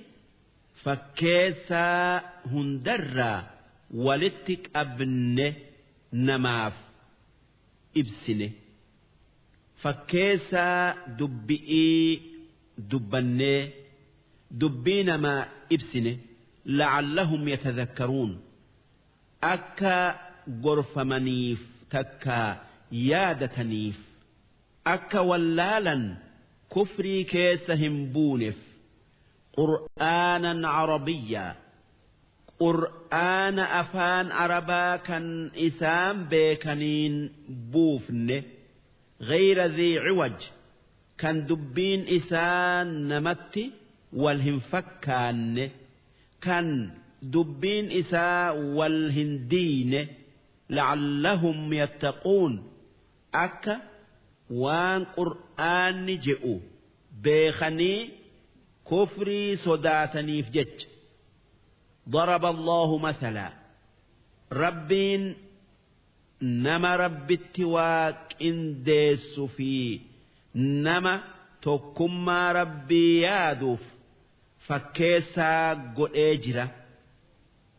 فكيسا هندرا ولتك أبن نماف إبسنه فكيسا دبئي دبنه دبين ما إبسنه لعلهم يتذكرون، أكا غرفمنيف تكا يادتنيف أكا ولالا كفري كيسهم بونف. قرآنا عربيا، قرآن أفان عربا كان إسام بيكنين بوفن غير ذي عوج، كان دبين إسان نمتي والهنفكان، كان دبين إساء والهندين لعلهم يتقون، أكا وان قرآن جئوا بيخني كفري صداتني في جج. ضرب الله مثلا، ربين نما رب التواك انديس في نما تكما ربي يادوف فكيسا قد اجرا.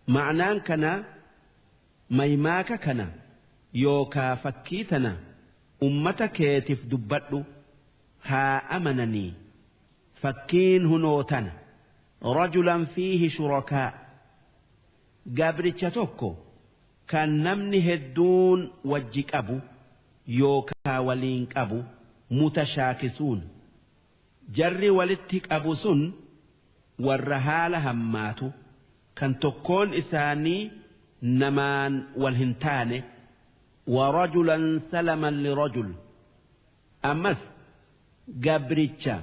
معنaan kana maymaaka kana yookaa fakkii tana ummata keetiif dubbadhu haa amananii. Fakkiin hunoo tana, rajulan fiihi shurakaa, gabricha tokko kan namni hedduun wajji qabu yookaa waliin qabu, mutashaakisuun, jarri walitti qabu sun warra haala hammaatu kan tokkoon isaanii namaan wal hin taane. Warajulan salaman lirajul, ammas gabricha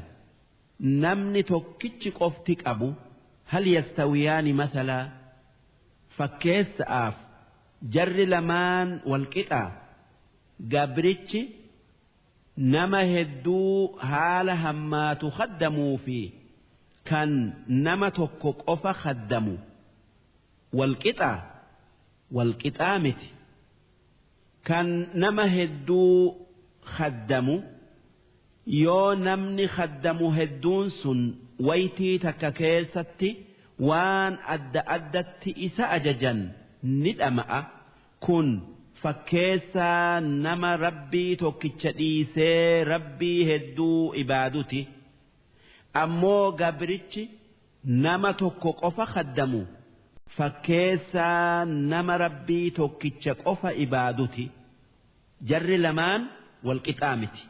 namni tokkichi qofti qabu. Hal yastawiyaani masalaa, fakkeessa'aaf jarri lamaan wal qixaa? Gabrichi nama hedduu haala hammaatu khaddamuu fi kan nama tokko qofa khaddamu walqixaa? Walqixaa miti. Kan nama hedduu khaddamu yoo namni khaddamu hedduun sun waytii takka keessatti waan adda addatti isa ajajan ni dhama'a. Kun fakkeessaa nama rabbii tokkicha dhiisee rabbii hedduu ibaaduti. Ammoo gabrichi nama tokko qofa khaddamu fakkeessaa nama rabbii tokkicha qofa ibaaduti. Jarri lamaan walqixaa miti.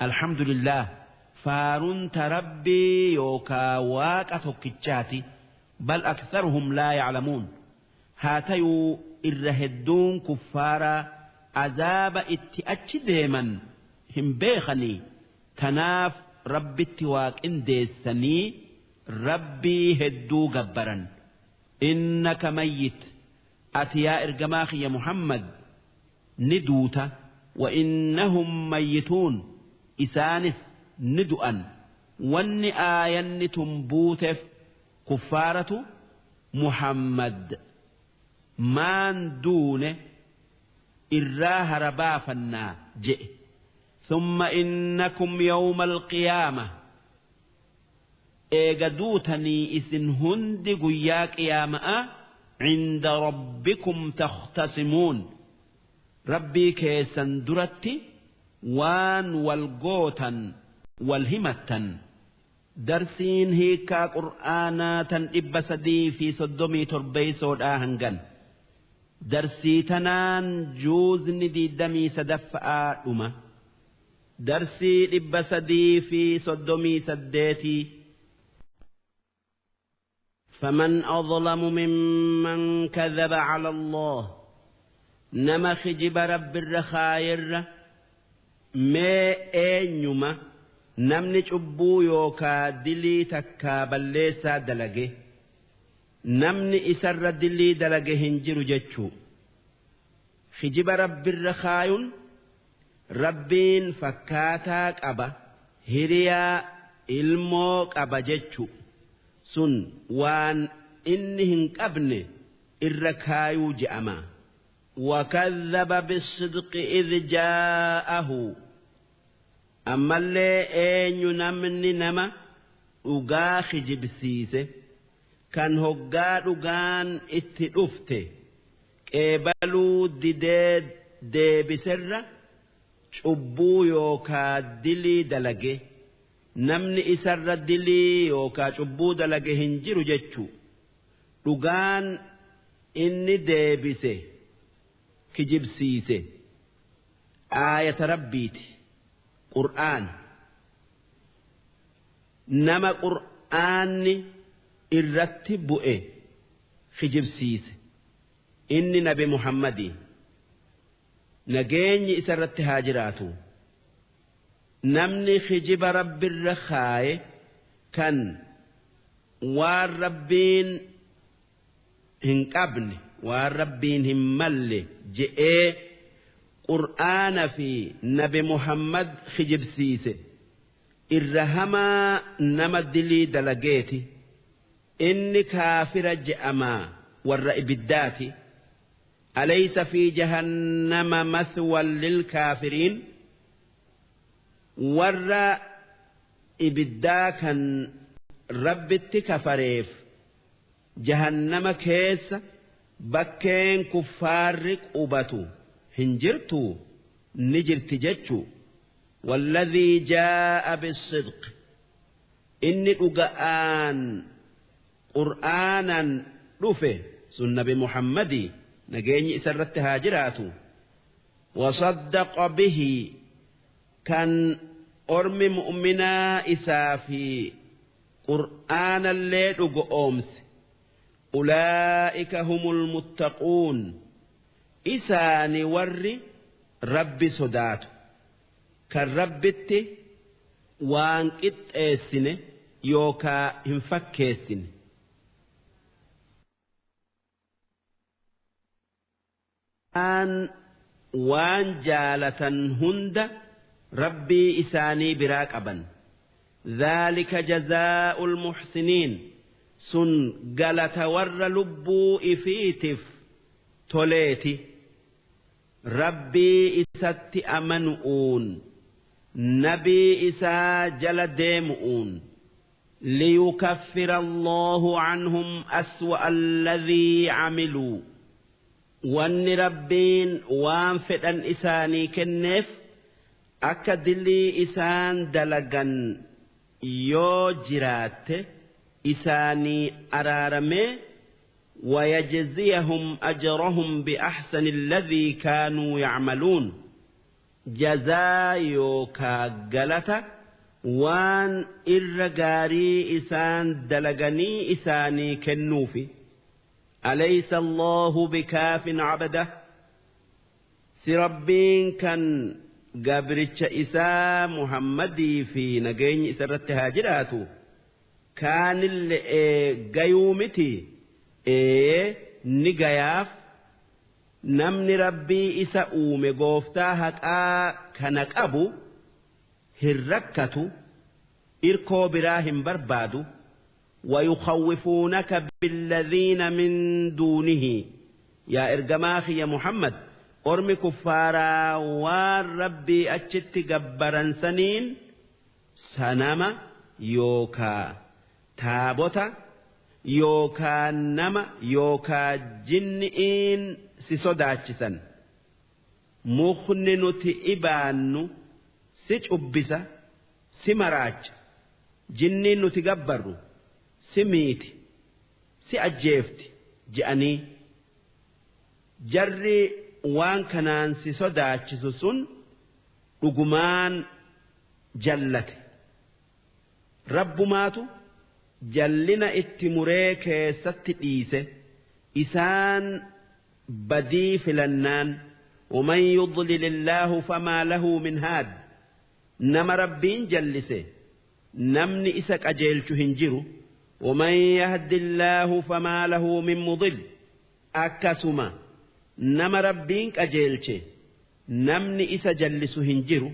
Alhamdulillah, faarunta rabbii yookaa waaqa tokkichaati. Bal aktharuhum laa ya'lamuun, haa tayuu irra hedduun kuffaaraa azaaba itti achi deeman hin beekanii. Tanaaf rabbitti waaqindeessanii rabbii hedduu gabbaran. Innaka mayyit, ati yaa ergamaa kiyya Muhammad ni duuta. Wa innahum mayyituun, isaanis ni du'an. Wanni aayanni tun buuteef kuffaaratu Muhammad maan duune irraa harabaafannaa je'e. Thumma innakum yawma alqiyaama, eega duutanii isin hundi guyyaa qiyaama'a, cinda rabbikum takhtasimuun, rabbii keessan duratti waan wal gootan wal himattan. Darsiin hiikaa qur'aanaa tan 337 hangan. Darsii tanaan juuzni 23ffa'aa dhuma. Darsii 338. فمن أظلم ممن كذب على الله، nama kijiba rabbirra kaayerra mee eenyuma namni cubbuu yookaa dilii takkaa balleessaa dalage namni isarra dilii dalage hin jiru jechuu. Kijiba rabbirra kaayun rabbiin fakkaataa qaba, hiriyaa, ilmoo qaba jechuu, sun waan inni hin qabne irra kaayuu je'ama. وكذب بالصدق إذ جاءه، ammallee eenyu namni nama dhugaa kijibsiise kan hoggaa dhugaan itti dhufte qeebaluu didee deebiserra cubbuu yookaa dilii dalage namni isarra dilii yookaa cubbuu dalage hin jiru jechuu. Dhugaan inni deebise kijibsiise aayata rabbiiti, qur'aan. Nama qur'aanni irratti bu'e kijibsiise, inni nabi Muhammadii nageenyi isarratti haa jiraatu. Namni kijiba rabbirra kaaye kan waan rabbiin hin qabne, waan rabbiin hin malle je'ee qur'aana fi nabi Muhammad kijibsiise irra hamaa nama dilii dalageeti. Inni kaafira je'amaa, warra ibiddaati. أليس في جهنم مثوى للكافرين، warra ibiddaa kan rabbitti kafareef jahannama keessa bakkeen kuffaarri qubatu hin jirtu? Ni jirti jechuu. والذي جاء بالصدق، inni dhuga'aan qur'aanan dhufe sun nabi Muhammadii nageenyi isarratti haa jiraatu. وصدق به، kan ormi mu'minaa isaa fi qur'aanallee dhugo oomse. أولئك هم المتقون، isaani warri rabbi sodaatu kan rabbitti waan qixxeessine yookaa hin fakkeessine. Waan jaalatan hunda rabbii isaanii biraa qaban. ذلك جزاء المحسنين، sun galata warra lubbuu ifiitiif toleeti, rabbii isatti amanu'uun, nabii isaa jala deemu'uun. ليكفر الله عنهم أسوأ الذي عملوا، wanni rabbiin waan fedhan isaanii kenneef akka dilii isaan dalagan yoo jiraatte isaanii araaramee. ويجزيهم أجرهم بأحسن الذي كانوا يعملون، جزاء yookaa galata waan irra gaarii isaan dalaganii isaanii kennuufi. أليس الله بكاف عبده، si rabbiin kan gabricha isaa Muhammadii fi nageenyi isarratti haa jiraatu kaanillee gayuu miti? Ee ni gayaaf namni Rabbii isa uume gooftaa haqaa kana qabu hin rakkatu, irkoo biraa hin barbaadu. ويخوفونك بالذين من دونه yaa ergamaa kiyya Muhammad, ormi kuffaaraa waan Rabbii achitti gabbaran saniin, sanama yookaa taabota yookaa nama yookaa jinni'iin si sodaachisan. Mukni nuti ibaannu si cubbisa, si maraacha, jinniin nuti gabbarru si miiti, si ajjeefti je'anii. Jarri waan kanaan si sodaachisu sun dhugumaan jallate. Rabbumaatu jallina itti muree keessatti dhiise isaan badii filannaan. ومن يضلل الله فما له من هاد nama Rabbiin jallise namni isa qajeelchu hin jiru. ومن يهد الله فما له من مضل akkasuma nama Rabbiin qajeelche namni isa jallisu hin jiru.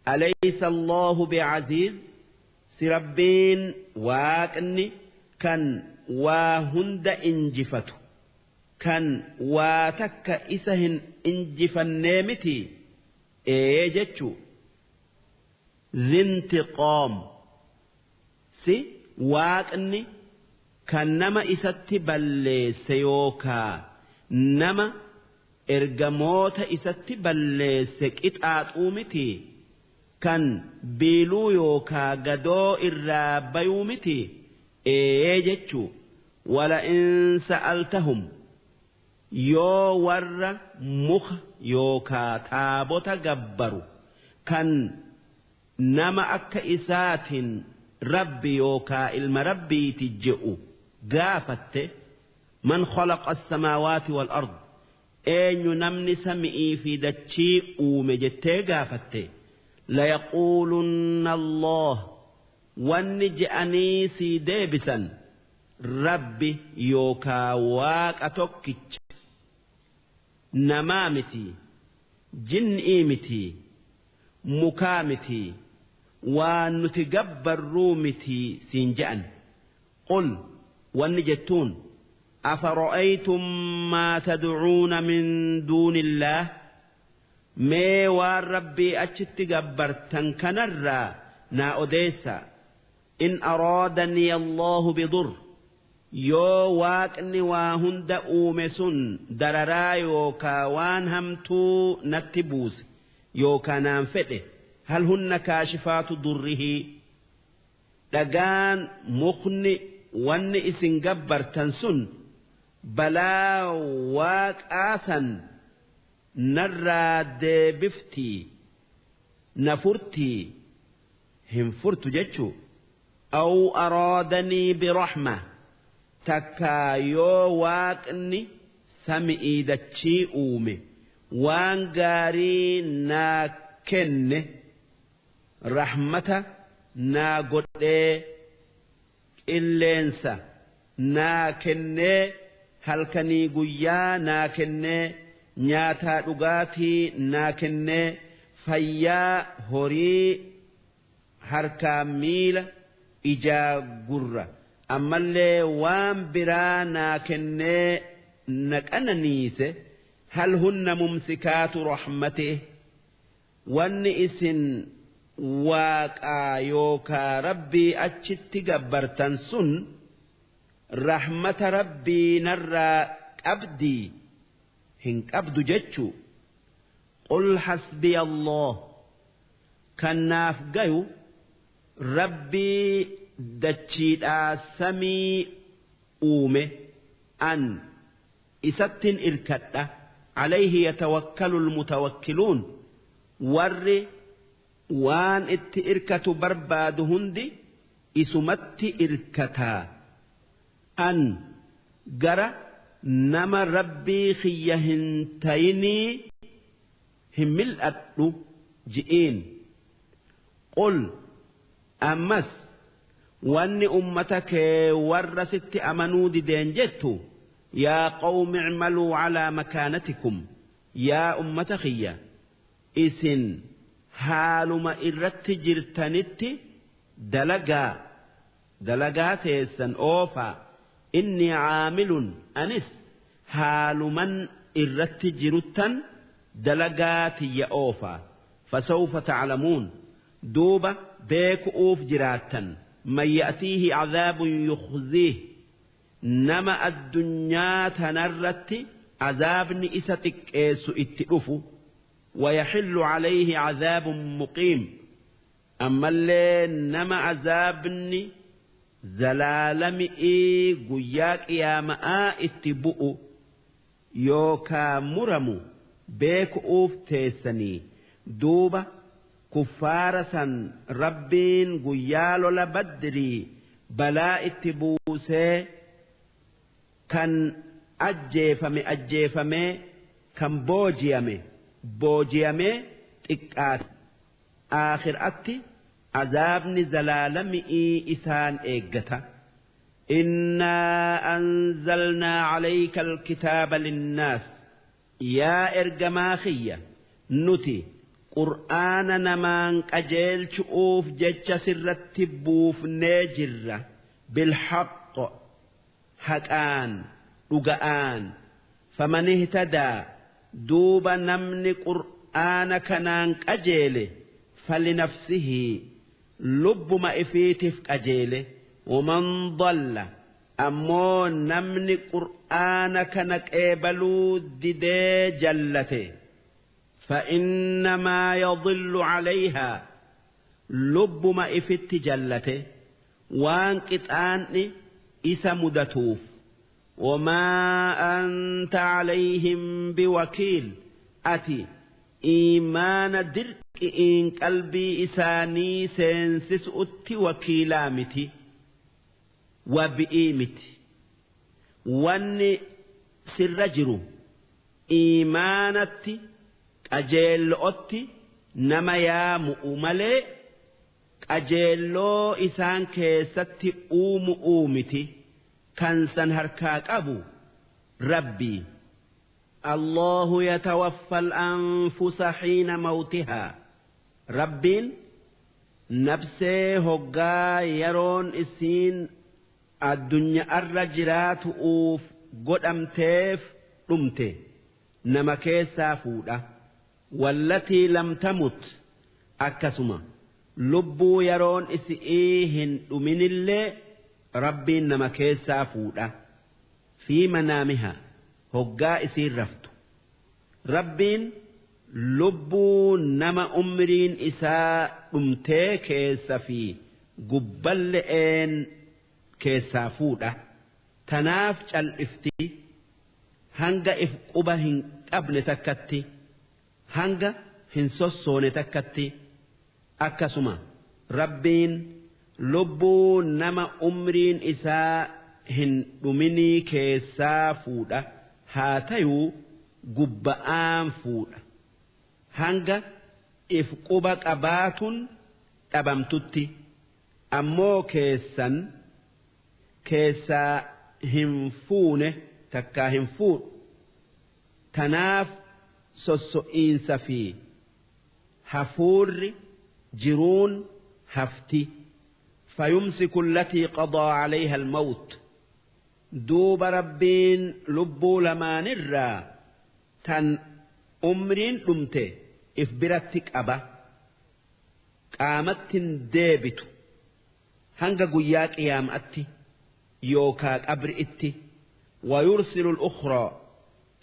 أليس الله بعزيز si Rabbiin Waaqni kan waa hunda injifatu, kan waa takka isa hin injifannee miti? Ee jechuu. ذي انتقام si Waaqni kan nama isatti balleesse yookaa nama ergamoota isatti balleesse qixaaxuu miti, kan biiluu yookaa gadoo irraa bayuu miti? Ee jechuu. ولئن سألتهم yoo warra muka yookaa taabota gabbaru kan nama akka isaatiin Rabbi yookaa ilma Rabbiiti je'u gaafatte, من خلق السماوات والأرض eenyu namni sami'ii fi dachii uume jettee gaafatte, ليقولن الله wanni je'anii sii deebisan Rabbi yookaa Waaqa tokkicha, namaa miti, jinni'ii miti, mukaa miti, waan nuti gabbarruu miti siin je'an. قل wanni jettuun أفرأيتم ما تدعون من دون الله mee waan Rabbii achitti gabbartan kanarraa naa odeessa. إن أرادني الله بضر yoo Waaqni waa hunda uume sun dararaa yookaa waan hamtuu natti buuse yookaa naan fedhe, هل هن كاشفات ضره dhagaan, mukni, wanni isin gabbartan sun balaa Waaqaa san narraa deebiftii, na furtii? Hin furtu jechuu. أو أرادني برحمة takkaa yoo Waaqni sami'ii dachii uume waan gaarii naa kenne, rahmata naa godhee, qilleensa naa kennee, halkanii guyyaa naa kennee, nyaataa dhugaatii naa kennee, fayyaa, horii, harkaa, miila, ijaa, gurra, ammallee waan biraa naa kennee na qananiise, هل هن ممسكات رحمته wanni isin Waaqaa yookaa Rabbii achitti gabbartan sun rahmata Rabbii narraa qabdii? Hin qabdu jechuu. قل حسبي الله kan naaf gayu Rabbii dachiidhaa samii uume, an isattin irkadha. عليه يتوكل المتوكلون warri waan itti irkatu barbaadu hundi isumatti irkataa. An gara nama Rabbii kiyya hin tayinii hin mil'adhu ji'iin. قل ammas wanni ummata kee warra sitti amanuu dideen jettu Yaa qawmi icmaluu calaa makaanatikum, yaa ummata kiyya, isin haaluma irratti jirtanitti dalagaa, dalagaa teessan oofaa. Innii caamilun, anis haaluman irratti jiruttan dalagaa tiyya oofaa. Fasawfa taclamuun, duuba beeku'uuf jiraattan, man ya'tiihi cadaabun yukhziih, nama addunyaa tanarratti azaabni isa xiqqeessu itti dhufu. ويحل عليه عذاب مقيم، ammallee nama azaabni zalaalami'ii guyyaa qiyaama'aa itti bu'u yookaa muramu beeku'uuf teessanii. Duuba kuffaara san Rabbiin guyyaa lola Badrii balaa itti buusee, kan ajjeefame ajjeefamee, kan boojiyame boojiyamee xiqqaate. Aakhiraatti azaabni zalaalami'ii isaan eeggata. Innaa anzalnaa calayka alkitaaba linnaas, yaa ergamaa kiyya, nuti qur'aana namaan qajeelchu'uuf jecha sirratti buufnee jirra. Bilhaqq, haqaan, dhuga'aan. Faman ihtadaa, duuba namni qur'aana kanaan qajeele, falinafsihi, lubbuma ifiitiif qajeele. Waman dalla, ammoo namni qur'aana kana qeebaluu didee jallate, فإنما يضل عليها، lubbuma ifitti jallate, waan qixaanni isa mudatuuf. وما أنت عليهم بوكيل، ati iimaana dirqi'iin qalbii isaanii seensisu'utti wakiilaa miti, wabi'ii miti. Wanni sirra jiru iimaanatti, qajeello'otti nama yaamu'u malee qajeelloo isaan keessatti uumu'uu miti. Kan san harkaa qabu Rabbii. الله يتوفى الأنفس حين موتها، Rabbiin nabsee hoggaa yeroon isiin addunyaarra jiraatu'uuf godhamteef dhumte nama keessaa fuudha. والتي لم تمت، akkasuma lubbuu yeroon isi'ii hin dhuminillee Rabbiin nama keessaa fuudha. في منامها، hoggaa isiin raftu. Rabbiin lubbuu nama umriin isaa dhumtee keessa fi gubballe'een keessaa fuudha. Tanaaf cal'ifti hanga if quba hin qabne takkatti, hanga hin sossoone takkatti. Akkasuma Rabbiin lubbuu nama umriin isaa hin dhuminii keessaa fuudha, haa tayuu gubba'aan fuudha, hanga if quba qabaatun dhabamtutti. Ammoo keessan keessaa hin fuune, takkaa hin fuudhu. Tanaaf sosso'iinsa fi hafuurri jiruun hafti. فيمسك التي قضى عليها الموت، duuba Rabbiin lubbuu lamaanirraa tan umriin dhumte if biratti qaba, qaamattin deebitu hanga guyyaa qiyaamatti yookaa qabri'itti. ويرسل الأخرى،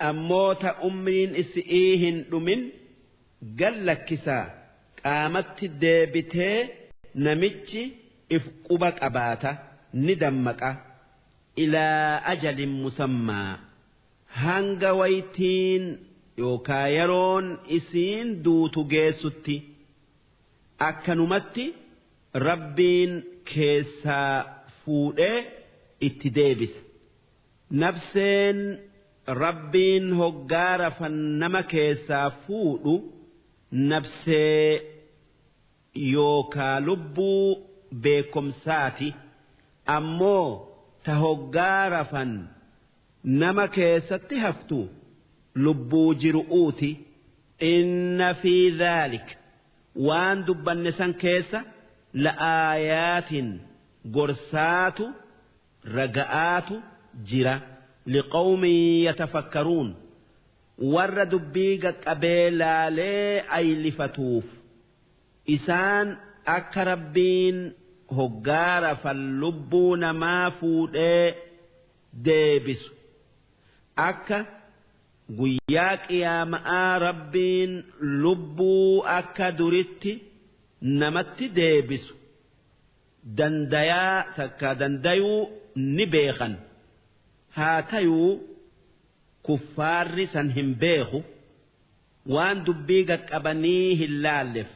ammoo ta umriin isi'ii hin dhumin gallakkisaa, qaamatti deebitee namichi if quba qabaata, ni dammaqa. إلى أجل مسمى، hanga waytiin yookaa yeroon isiin duutu geessutti. Akkanumatti Rabbiin keessaa fuudhee itti deebisa. Nafseen Rabbiin hoggaa rafan nama keessaa fuudhu nafsee yookaa lubbuu beekomsaati. Ammoo ta hoggaa rafan Nama keessatti haftu lubbuu jiru'uuti. Inna fi dhaalik waan dubbanne san keessa la'aayaatin gorsaatu raga'aatu jira liqawmin yatafakkaruun warra dubbii qaqqabee laalee aylifatuuf. Isaan akka Rabbiin hoggaa rafan lubbuu namaa fuudhee deebisu, akka guyyaa qiyaama'aa Rabbiin lubbuu akka duritti namatti deebisu dandayaa takka dandayuu ni beekan. Haa tayuu kuffaarri san hin beeku, waan dubbii qaqqabanii hin laallef.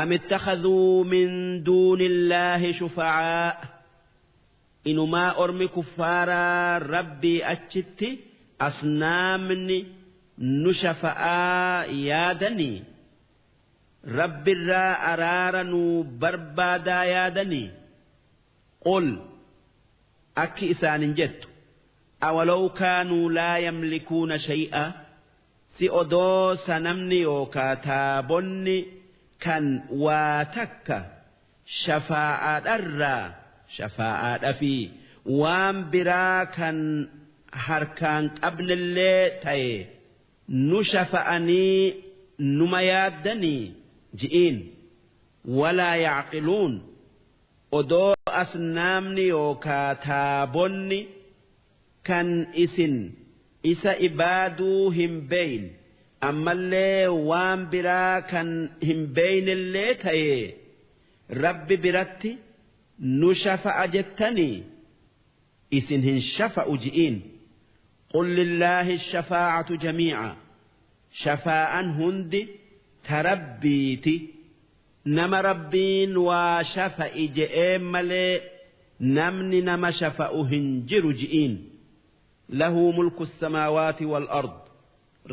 Am ittakhadhuu min duunillaahi shufa'aa, inumaa ormi kuffaaraa Rabbii achitti asnaamni nu shafa'aa yaadanii, Rabbirraa araara nuu barbaadaa yaadanii. Qul akki isaanin jettu, awalaw kaanuu laa yamlikuuna shay'a, si odoo sanamni yookaa taabonni kan waa takka shafaa'aadharraa shafaa'aadha fi waan biraa kan harkaan qabnellee ta'e nu shafa'anii numa yaaddanii ji'iin. Walaa yacqiluun, odoo asnaamni yookaa taabonni kan isin isa ibaaduu hin beeyn ammallee waan biraa kan hin beeynellee ta'e Rabbi biratti nu shafa'a jettanii isin hin shafa'u ji'iin. Qul lillaahi shafaa'atu jamii'a, shafaa'an hundi tarabbiiti. Nama Rabbiin waa shafa'i je'ee malee namni nama shafa'u hin jiru ji'iin. Lahu mulku samaawaati wal ard,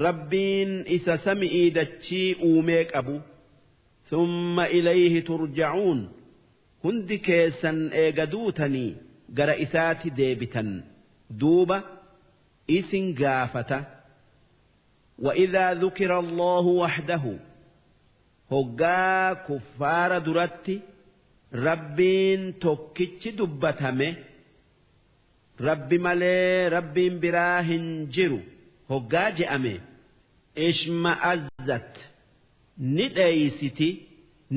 Rabbiin isa sami'ii dachii uumee qabu. Thumma ilayhi turja'uun, hundi keessan eega duutanii gara isaati deebitan, duuba isin gaafata. وإذا ذكر الله وحده، hoggaa kuffaara duratti Rabbiin tokkichi dubbatame, Rabbi malee Rabbiin biraa hin jiru hoggaa je'ame, ishma'azzat ni dheeysiti,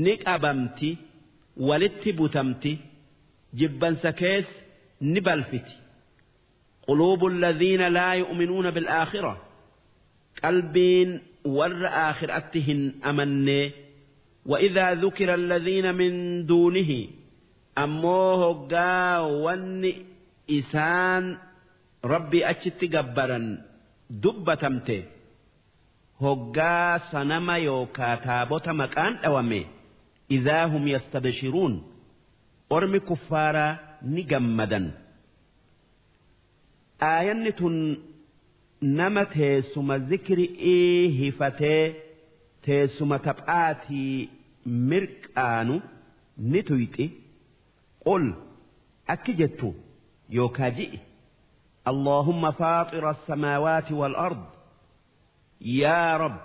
ni qabamti, walitti butamti, jibbansa keessa ni balfiti. Quluubu alladhiina laa yu'minuuna bilaakhira, qalbiin warra aakhiraatti hin amannee. وإذا ذكر الذين من دونه، ammoo hoggaa wanni isaan Rabbi achitti gabbaran dubbatamte, hoggaa sanama yookaa taabota maqaan dhawame, إذا هم يستبشرون, ormi kuffaaraa ni gammadan. Aayanni tun nama teessuma zikri'ii hifatee teessuma taphaatii mirqaanu ni tuyxi. Qul akki jettu yookaa ji'i, اللهم فاطر السماوات والأرض، yaa Rabb,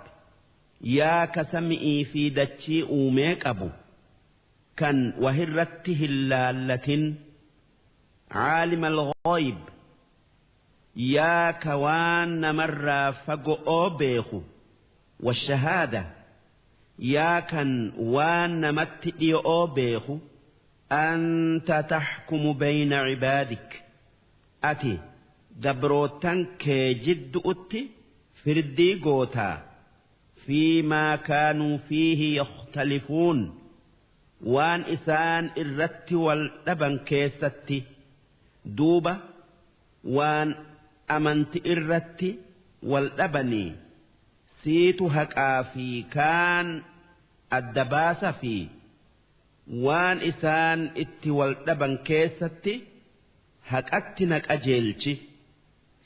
yaa ka sami'ii fi dachii uumee qabu kan wahirratti hin laallatin, عالم الغيب, yaa ka waan namarraa fago'oo beeku, والشهادة, yaa kan waan namatti dhiyo'oo beeku, أنت تحكم بين عبادك, ati gabrootan kee jiddu'utti firdii gootaa, فيما كانوا فيه يختلفون, waan isaan irratti wal dhaban keessatti. Duuba waan amanti irratti wal dhabanii siitu haqaa fi kaan adda baasa fi waan isaan itti wal dhaban keessatti haqatti na qajeelchi,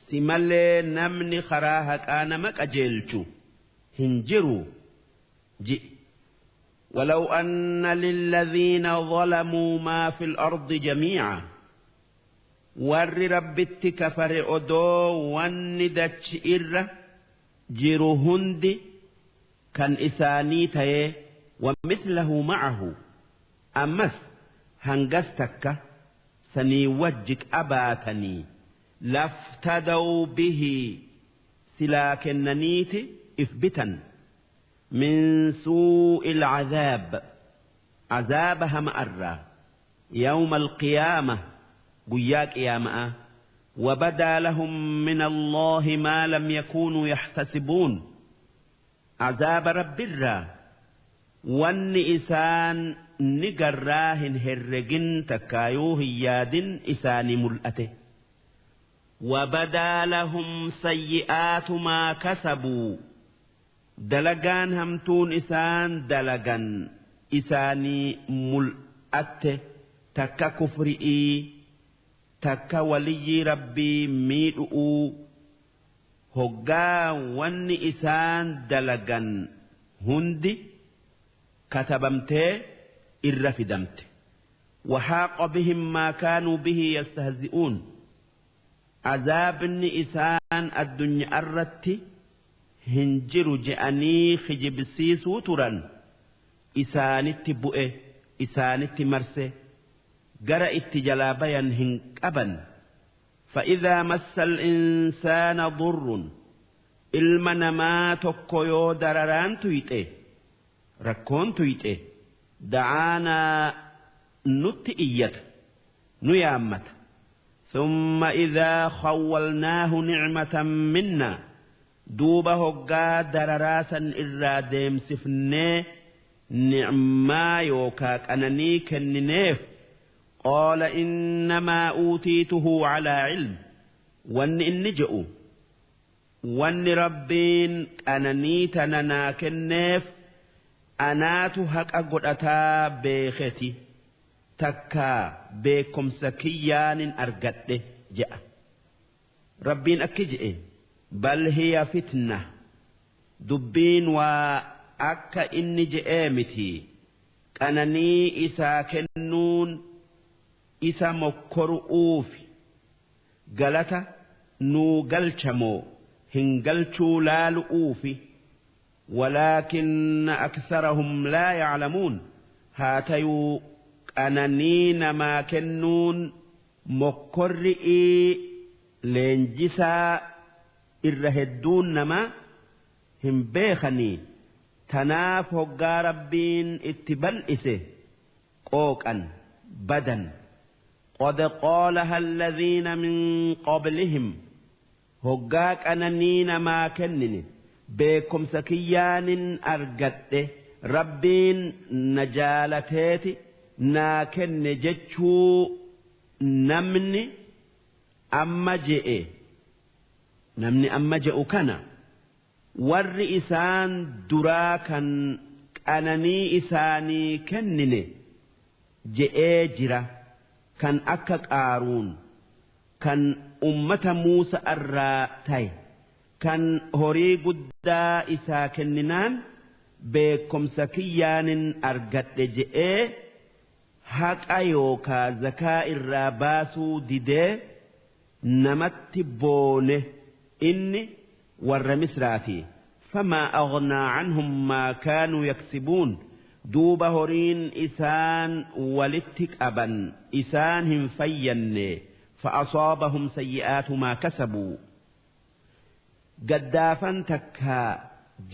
si malee namni karaa haqaa nama qajeelchu hin jiru ji'i. ولو أن للذين ظلموا ما في الأرض جميعا, Warri Rabbitti kafare odoo wanni dachi irra jiru hundi kan isaanii tayee ومثله معه ammas hangas takka sanii wajji qabaatanii لافتدوا به silaa kennaniiti if bitan من سوء العذاب عذاب hama'arraa يوم القيامة guyyaa qiyaama'a. وبدا لهم من الله ما لم يكونوا يحتسبون عذاب Rabbirraa wanni isaan ni garraa hin herregin takkaayuu hin yaadin isaanii mul'ate. وبدا لهم سيئات ما كسبوا dalagaan hamtuun isaan dalagan isaanii mul'atte, takka kufri'ii, takka waliyyii Rabbii miidhu'uu. Hoggaa wanni isaan dalagan hundi katabamtee irra fidamte. وحاق بهم ما كانوا به يستهزئون azaabni isaan addunyaa irratti hin jiru je'anii kijibsiisuu turan isaanitti bu'e, isaanitti marse, gara itti jalaa bayan hin qaban. فإذا مس الإنسان ضر ilma namaa tokko yoo dararaan tuyxe, rakkoon tuyxe, دعانا nutti iyyata, nu yaammata. ثم إذا خولناه نعمة منا duuba hoggaa dararaa san irraa deemsifnee ni'maa yookaa qananii kennineef, قال إنما أوتيته على علم wanni inni je'u wanni Rabbiin qananii tana naa kenneef anaatu haqa godhataa beeketi, takkaa beekumsa kiyyaanin argadhe je'a. Rabbiin akki je'e: بل هي فتنة dubbiin waa akka inni je'ee miti. Qananii isaa kennuun isa mokkoru'uufi galata nuu galchamoo hin galchuu laalu'uufi. ولكن أكثرهم لا يعلمون haa tayuu qananii namaa kennuun mokkorri'ii leenjisaa irra hedduun namaa hin beekanii. Tanaaf hoggaa Rabbiin itti bal'ise qooqan badan. قد قالها الذين من قبلهم hoggaa qananii namaa kennine beekumsa kiyyaanin argadhe, Rabbiin na jaalateeti naa kenne jechuu namni amma je'e, namni amma je'u kana warri isaan duraa kan qananii isaanii kennine je'ee jira, kan akka Qaaruun kan ummata Muusa irraa ta'e, kan horii guddaa isaa kenninaan beekumsa kiyyaanin argadhe je'ee haqa yookaa zakaa irraa baasuu didee namatti boone. Inni warra Misraati. فما أغنى عنهم ما كانوا يكسبون duuba horiin isaan walitti qaban isaan hin fayyanne. فأصابهم سيئات ما كسبوا gaddaafan takkaa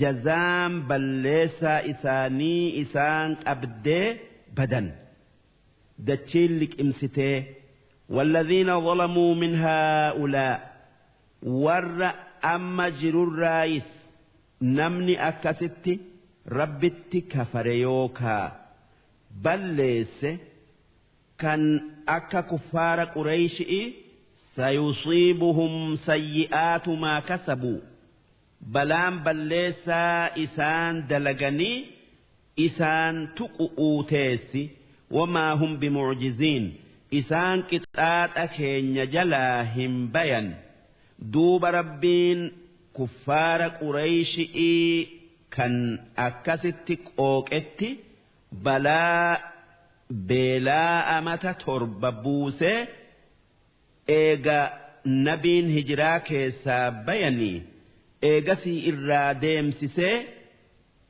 jazaan balleessaa isaanii isaan qabdee badan, dachiin liqimsitee. والذين ظلموا من هؤلاء warra amma jirurraayis namni akkasitti Rabbitti kafare yookaa balleesse kan akka kuffaara Qureyshi'i سيصيبهم سيئات ما كسبوا balaan balleessaa isaan dalaganii isaan tuqu'uu teessi. وما هم بمعجزين isaan qixaaxa keenya jalaa hin bayan. Duuba Rabbiin kuffaara Qureyshi'ii kan akkasitti qooqetti balaa beelaa amata 7 buusee. Eega nabiin hijiraa keessaa bayanii eegasii irraa deemsisee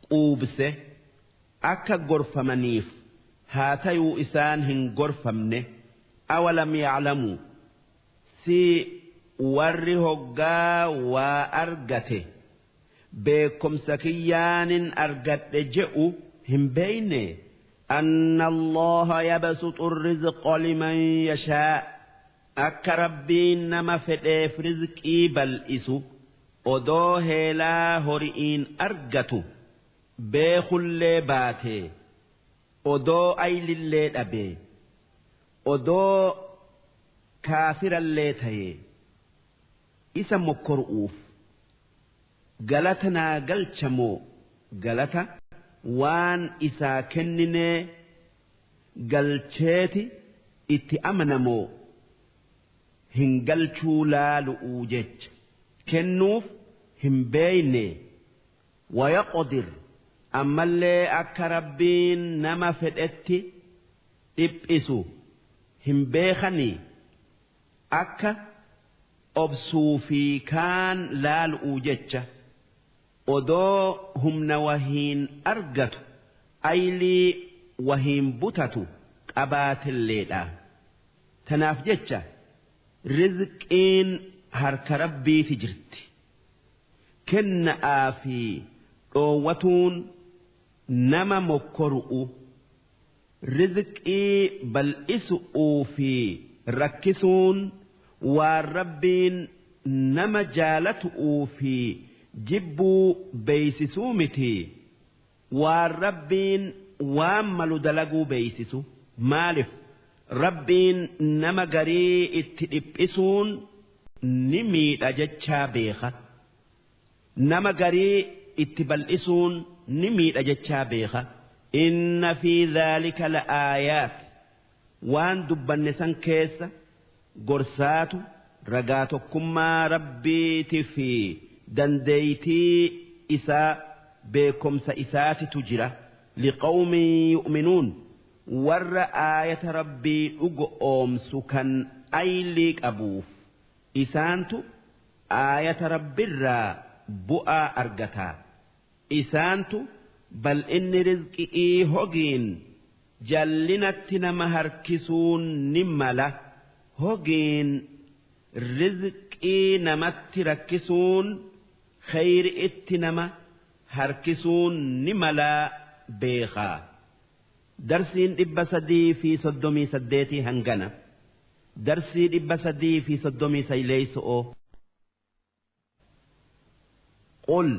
quubse akka gorfamaniif haa tayuu isaan hin gorfamne. Awalam yaclamuu si warri hoggaa waa argate beekomsa kiyyaanin argadhe je'u hin beeyne anna Allaha yabsuxu rizqa liman yashaa akka Rabbiin nama fedheef rizqii bal'isu odoo heelaa hori'iin argatu beekullee baatee odoo aylillee dhabee odoo kaafirallee ta'ee isa mokkoru'uuf galata naa galchamoo galata waan isaa kenninee galcheeti itti amanamoo hin galchuu laalu'uu jecha kennuuf hin beeyne. Wayaqdir ammallee akka Rabbiin nama fedhetti dhiphisu hin beekanii akka obsuu fi kaan laalu'uu jecha odoo humna wahiin argatu aylii wahiin butatu qabaatelleedha. Tanaaf jecha rizqiin harka Rabbiiti jirti. Kenna'aa fi dhoowwatuun nama mokkoru'u rizqii bal'isu'uu fi rakkisuun waan Rabbiin nama jaalatu'uu fi jibbuu beeysisuu miti. Waan Rabbiin waan malu dalaguu beeysisu. Maalif Rabbiin nama garii itti dhiphisuun ni miidha jechaa beeka, nama garii itti bal'isuun ni miidha jechaa beeka. Inna fi dhaalika la'aayaat waan dubbanne san keessa gorsaatu ragaa tokkummaa Rabbiiti fi dandeeytii isaa beekomsa isaatitu jira. Liqawmin yu'minuun warra aayata Rabbii dhugo oomsu kan aylii qabuuf isaantu aayata Rabbirraa bu'aa argataa. Isaantu bal'inni rizqi'ii hogiin jallinatti nama harkisuun ni mala, hogiin rizqii namatti rakkisuun khayri'itti nama harkisuun ni malaa beekaa. Darsiin 338 hangana. Darsii 339. Qul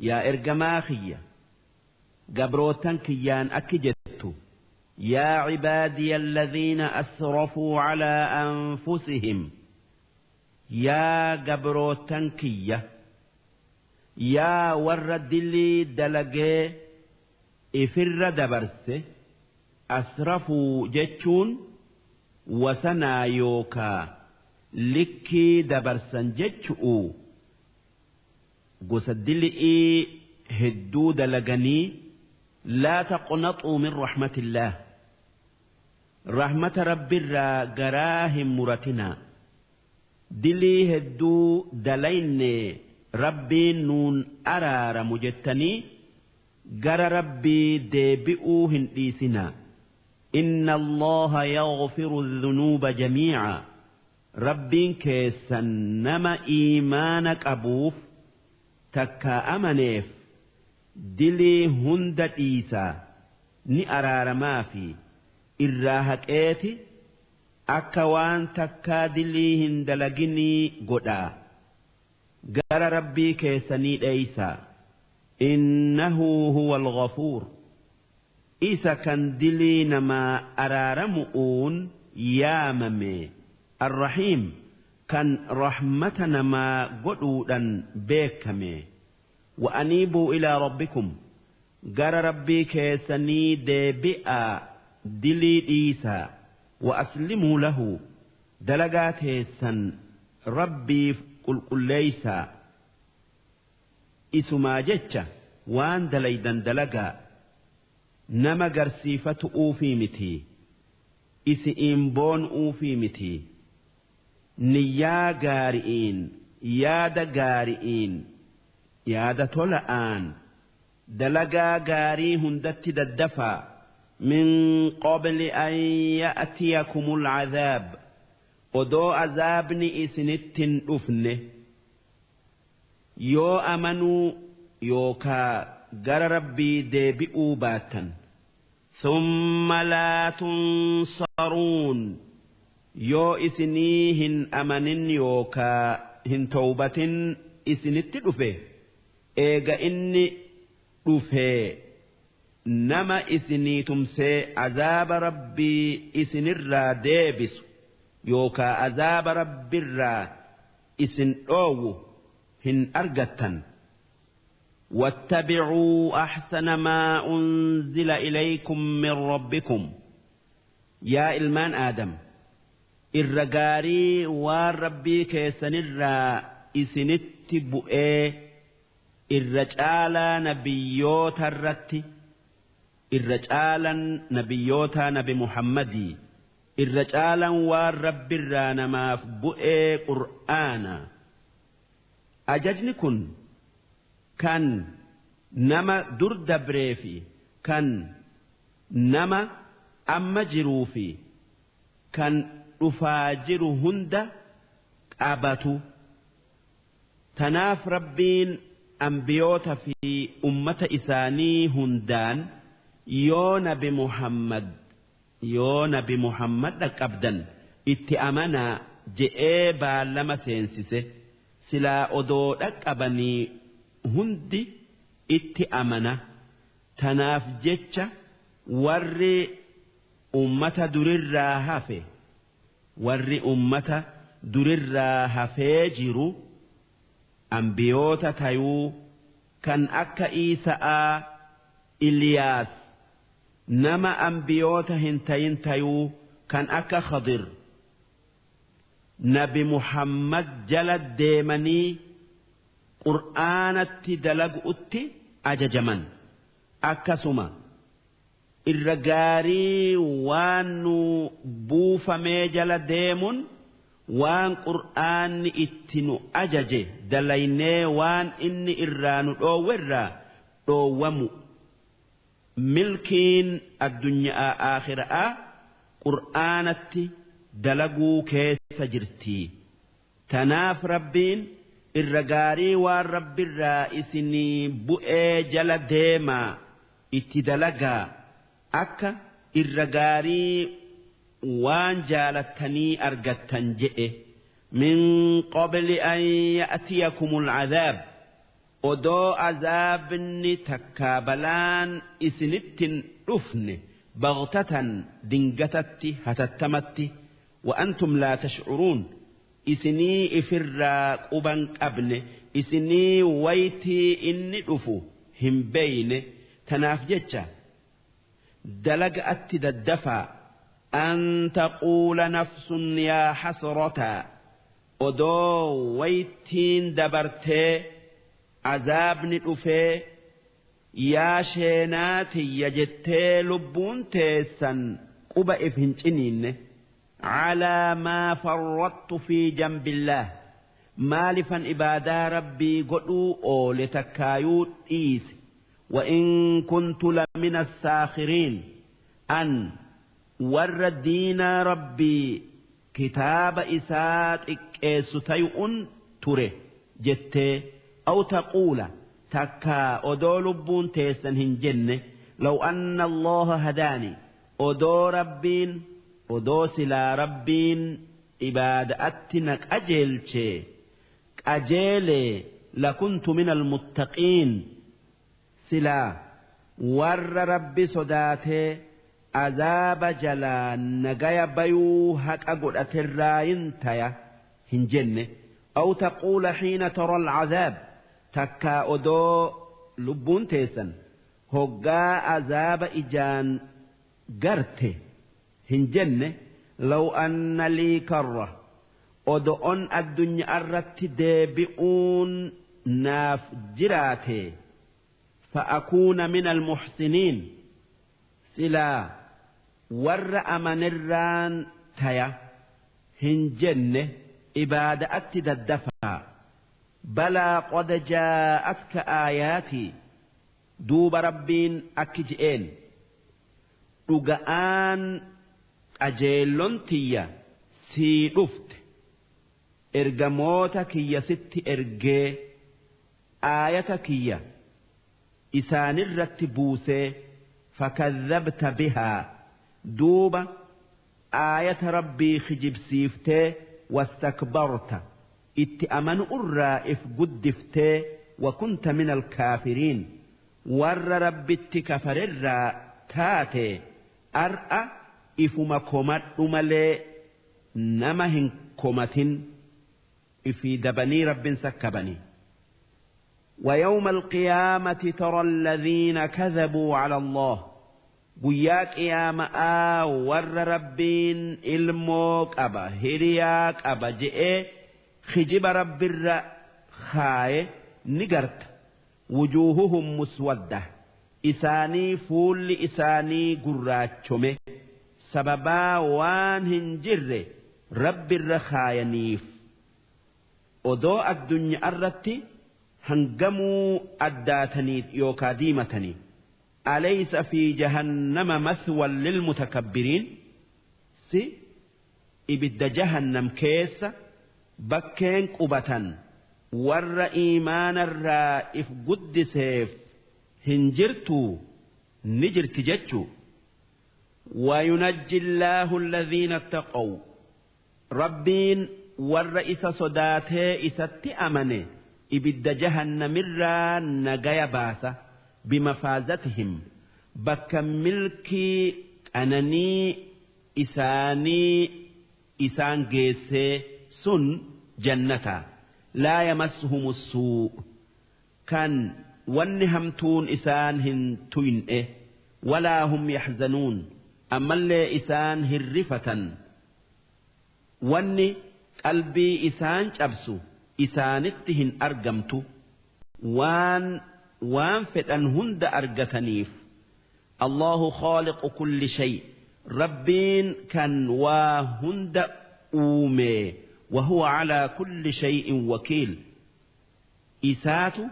yaa ergamaa kiyya gabrootan kiyyaan akki jettu yaa cibaadiya alladhiina asrafuu calaa anfusihim yaa gabrootan kiyya yaa warra dilii dalagee ifirra dabarse. Asrafuu jechuun wasanaa yookaa likkii dabarsan jechu'u gosa dili'ii hedduu dalaganii. Laa taqnaxuu min rahmatillaah rahmata Rabbirraa garaa hin muratinaa. Dilii hedduu dalayne Rabbiin nuun araaramu jettanii gara Rabbii deebi'uu hin dhiisinaa. Inna Allaha yaghfiru dhunuuba jamiica Rabbiin keessan nama iimaana qabuuf takkaa amaneef dilii hunda dhiisaa ni araaramaa fi irraa haqeeti akka waan takkaa dilii hin dalaginii godhaa. Gara Rabbii keessanii dheeysaa. Innahu huwa al-ghafuur isa kan dilii namaa araaramu'uun yaamame arrahiim kan rahmata namaa godhuudhan beekame. Wa aniibuu ilaa rabbikum gara Rabbii keessanii deebi'aa dilii dhiisaa. Wa aslimuu lahu dalagaa teessan Rabbiif qulqulleeysaa. Isumaa jecha waan dalaydan dalagaa nama garsiifatu'uufii miti, isi'iin boon'uufii miti. Niyyaa gaari'iin, yaada gaari'iin, yaada tola'aan dalagaa gaarii hundatti daddafaa. Min qabli an ya'tiyakumul cadaab, odoo azaabni isinittin dhufne. Yoo amanuu yookaa gara Rabbii deebi'uu baattan. Thumma laa tunsaruun, yoo isinii hin amanin yookaa hin towbatin isinitti dhufe, eega inni dhufee nama isinii tumsee azaaba Rabbii isinirraa deebisu yookaa azaaba Rabbirraa isin dhoowwu hin argattan. واتبعوا أحسن ما أنزل إليكم من ربكم. Yaa ilmaan Aadam, irra gaarii waan Rabbii keessanirraa isinitti bu'ee, irra caalaa nabiyyoota irratti, irra caalan nabiyyoota Nabi Muhammadii, irra caalan waan Rabbirraa namaaf bu'ee Qur'aana. Ajajni kun kan nama dur dabree fi kan nama amma jiruu fi kan dhufaa jiru hunda qabatu. Tanaaf Rabbiin ambiyoota fi ummata isaanii hundaan yoo Nabi Muhammad dhaqqabdan itti amanaa je'ee baallama seensise. Silaa odoo dhaqqabanii hundi itti amana. Tanaaf jecha warri ummata durirraa hafe, warri ummata durirraa hafee jiru, ambiyoota tayuu, kan akka Iisa'aa, Iliyaas, nama ambiyoota hin tayin tayuu, kan akka Khadir, Nabi Muhammad jala deemanii Qur'aanatti dalagu'utti ajajaman. Akkasuma irra gaarii waan nu buufamee jala deemuun waan Qur'aanni itti nu ajaje dalaynee waan inni irraa nu dhoowwerraa dhoowwamu. Milkiin addunyaa aakhiraa Qur'aanatti dalaguu keessa jirti. Tanaaf Rabbiin irra gaarii waan Rabbirraa isinii bu'ee jala deemaa, itti dalagaa, akka irra gaarii waan jaalattanii argattan je'e. من قبل أن يأتيكم العذاب, odoo azaabni takkaa balaan isinittin dhufne, بغتة, dingatatti, hatattamatti, وأنتم لا تشعرون, isinii ifirraa quban qabne, isinii waytii inni dhufu hin beeyne. Tanaaf jecha dalaga'atti daddafaa. أن تقول نفس يا حسرة, odoo waytiin dabartee azaabni dhufee, yaa sheenaatiyya jettee lubbuun teessan quba if hin ciniinne. على ما فرطت في جنب الله, maalifan ibaadaa Rabbii godhuu oole takkaayuu dhiise. وإن كنت لمن الساخرين, an warra diinaa Rabbii, kitaaba isaa xiqqeessu tayu'un ture jettee. أو تقول, takkaa odoo lubbuun teessan hin jenne, لو أن الله هداني, odoo Rabbiin, odoo silaa Rabbiin ibaada'atti na qajeelchee qajeelee, لكنت من المتقين, silaa warra Rabbi sodaatee azaaba jalaa nagaya bayuu haqa godhaterraayin taya hin jenne. أو تقول حين ترى العذاب, takkaa odoo lubbuun teessan hoggaa azaaba ijaan garte hin jenne, لو أن لي كرة, odo'on addunyaa irratti deebi'uun naaf jiraate, فأكون من المحسنين, silaa warra amanirraan taya hin jenne. ibaada'atti daddafaa. Balaa qad jaa'atka aayaatii, duuba Rabbiin akki je'een: dhuga'aan qajeellon tiyya sii dhufte, ergamoota kiyya sitti ergee, aayata kiyya isaanirratti buusee, fakadhabta bihaa, duuba aayata Rabbii kijibsiiftee, wastakbarta, itti amanu irraa if guddiftee, wakunta min alkaafiriin, warra Rabbitti kafarerraa taate. Ar'a ifuma komadhu malee nama hin komatin, ifii dabanii Rabbin sakkabanii. ويوم القيامة ترى الذين كذبوا على الله، guyyaa qiyaama'aa warra Rabbiin ilmoo qaba, hiriyaa qaba je'ee kijiba Rabbirra kaaye ni garta. وجوههم مسودة, isaanii fuulli isaanii gurraachome, sababaa waan hin jirre Rabbirra kaayaniif. Odoo addunyaa irratti hangamuu addaataniif yookaa diimatanii. أليس في جهنم مثوى للمتكبرين؟ Si ibidda jahannam keessa bakkeen qubatan warra iimaanarraa if guddiseef hin jirtuu? Ni jirti jechuu. وينجي الله الذين اتقوا, Rabbiin warra isa sodaatee isatti amane ibidda jahannamirraa nagaya baasa. بمفازتهم, bakka milkii qananii isaanii isaan geessee, sun jannata. لا يمسهم السوء, kan wanni hamtuun isaan hin tuyne, ولا هم يحزنون, ammallee isaan hin rifatan, wanni qalbii isaan cabsu isaanitti hin argamtu, waan fedhan hunda argataniif. الله خالق كل شيء, Rabbiin kan waa hunda uume. وهو على كل شيء وكيل, isaatu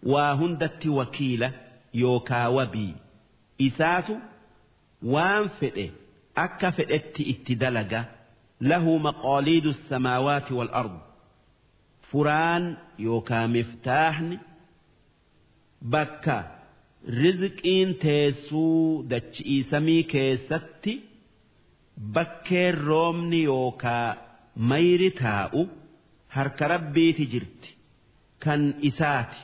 waa hundatti wakiila yookaa wabii. Isaatu waan fedhe akka fedhetti itti dalaga. له مقاليد السماوات والأرض, furaan yookaa miftaaxni bakka rizqiin teessuu dachii samii keessatti, bakkeen roobni yookaa mayri taa'u harka Rabbiiti jirti, kan isaati.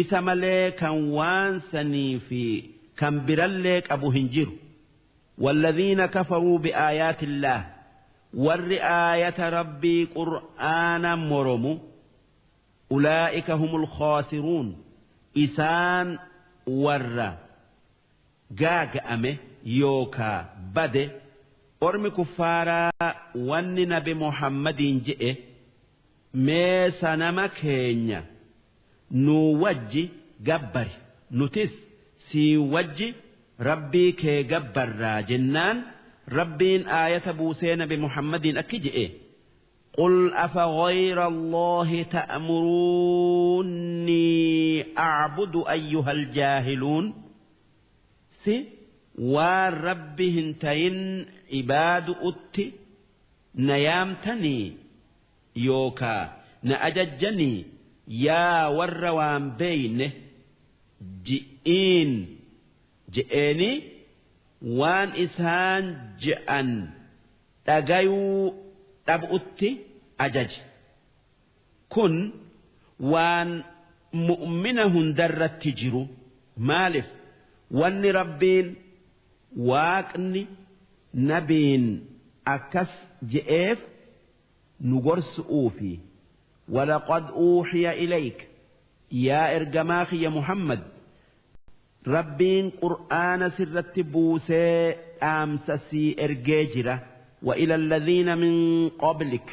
Isa malee kan waan sanii fi kan birallee qabu hin jiru. والذين كفروا بآيات الله, warri aayata Rabbii qur'aana moromu, أولئك هم الخاسرون, isaan warra gaaga'ame yookaa bade. Ormi kuffaaraa wanni Nabi Muhammadiin je'e: mee sanama keenya nuu wajji gabbari, nutis sii wajji Rabbii kee gabbarraa jennaan, Rabbiin aayata buusee Nabi Muhammadiin akki je'e: قل أفغير الله تأمروني أعبد أيها الجاهلون؟ Si waan Rabbi hin tayin ibaadu'utti na yaamtanii yookaa na ajajjanii, yaa warra waan beeyne ji'iin je'eenii, waan isaan je'an dhagayuu dhab'utti ajaje. Kun waan mu'mina hundarratti jiru. Maaliif wanni Rabbiin Waaqni nabiin akkas je'eef? Nu gorsu'uufi. ولقد أوحي إليك, yaa ergamaa kiyya Muhammad, Rabbiin qur'aana sirratti buusee dhaamsa sii ergee jira. وإلى الذين من قبلك,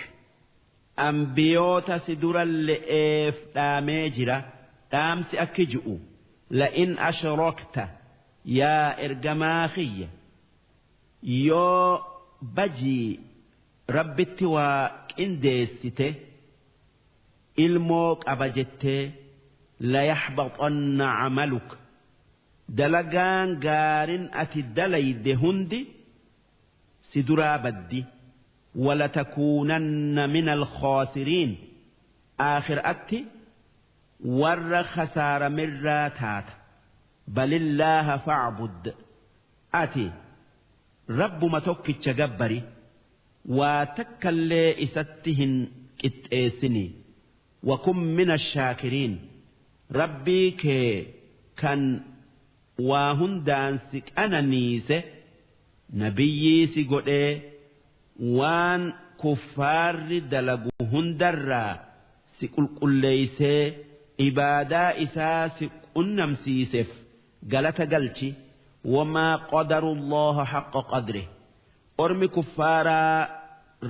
ambiyoota si dura le'eef dhaamee jira. Dhaamsi akki ji'u: لئن أشركت, yaa ergamaa kiyya, yoo bajii Rabbitti waa qindeessite ilmoo qaba jettee layaxbaxanna camaluk dalagaan gaarin ati dalayde hundi si duraa baddi walatakuunanna min alkhaasiriin aakhiraatti warra khasaaramirraa taata balillaaha facbud ati rabbuma tokkicha gabbari waa takkallee isatti hin qixxeessini wakun min ashaakiriin rabbii kee kan waa hundaan si qananiise nabiyyii si godhee waan kuffaarri dalagu hundarraa si qulqulleeysee ibaadaa isaa si qunnamsiiseef galata galchi wamaa qadaru allaha haqqa qadrih ormi kuffaaraa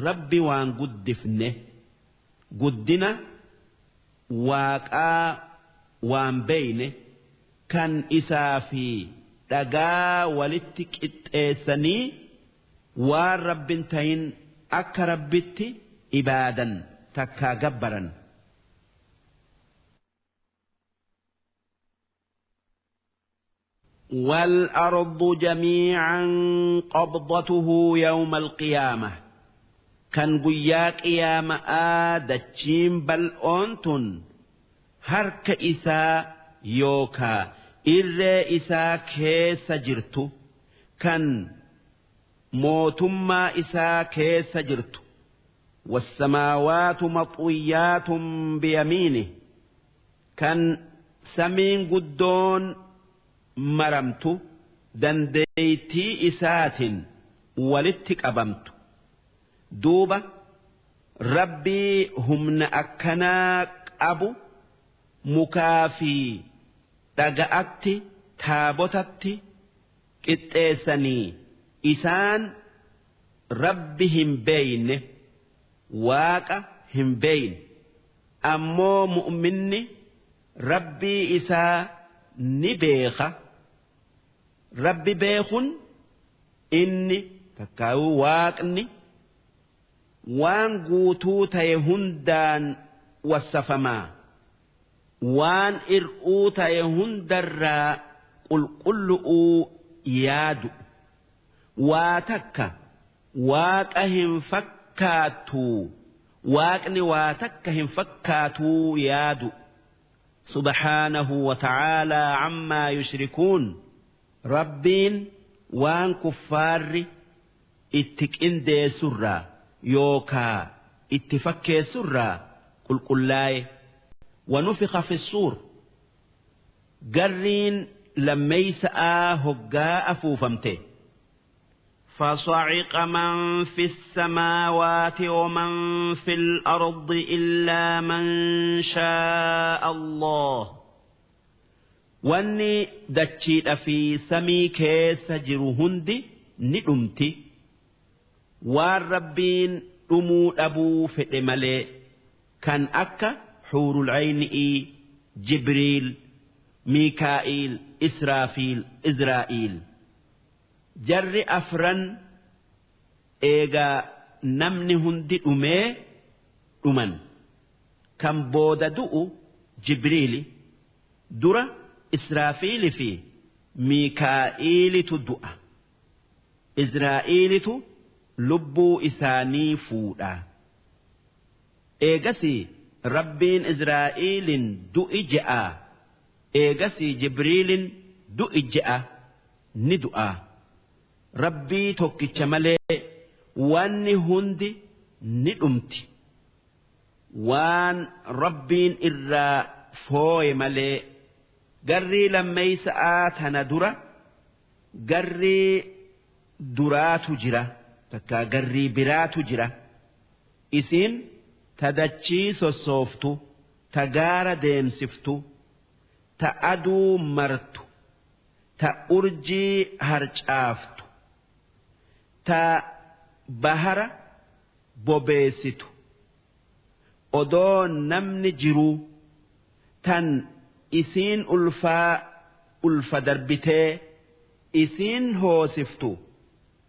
rabbi waan guddifne guddina waaqaa waan beeyne kan isaa fi dhagaa walitti qixxeessanii waan rabbin tahin akka rabbitti ibaadan takkaa gabbaran. والأرض جميعا قبضته يوم القيامة كان قيا قيامة آدتشين بل أنتن هرك إساء يوكا إر إساء كيس جرت كان موتما إساء كيس جرت والسماوات مطويات بيمينه كان سمين قدون maramtu dandeeytii isaatiin walitti qabamtu duuba rabbii humna akkanaa qabu mukaa fi dhaga'atti taabotatti qixxeessanii isaan rabbi hin beeyne waaqa hin beeyne ammoo mu'minni rabbii isaa ni beeka. Rabbi beekun inni takkaa'uu waaqni waan guutuu ta'e hundaan wassafamaa waan ir'uu ta'e hundarraa qulqullu'uu yaadu waa takka waaqa hin fakkaatuu waaqni waa takka hin fakkaatuu yaadu subhaanahu wa ta'aalaa ammaa yushrikuun. Rabbiin waan kuffaarri itti qindeessurraa yookaa itti fakkeessurraa qulqullaa'e wanufiqa fi suur garriin lammeeysa'aa hoggaa afuufamte فصعق من في السماوات ومن في الأرض إلا من شاء الله Wanni dachiidha fi samii keessa jiru hundi ni dhumti. Waan rabbiin dhumuu dhabuu fedhe malee kan akka Huurul Ayni'ii, Jibriil, Miikaa'iil, Israafiil, Izraa'iil. Jarri afran eegaa namni hundi dhumee dhuman. Kan booda du'u Jibriili dura. Israafiili fi Miikaa'iilitu du'a. Izraa'iilitu lubbuu isaanii fuudha. Eegasii Rabbiin Izraa'iilin du'i je'a. Eegasii Jibriilin du'i je'a ni du'a. Rabbii tokkicha malee wanni hundi ni dhumti. Waan Rabbiin irraa fooye malee. Garrii lammeeysa'aa tana dura garrii duraatu jira takka garrii biraatu jira isiin ta dachii sossooftu ta gaara deemsiftu ta aduu martu ta urjii harcaaftu ta bahara bobeessitu odoo namni jiruu tan isiin ulfaa ulfa darbitee isiin hoosiftu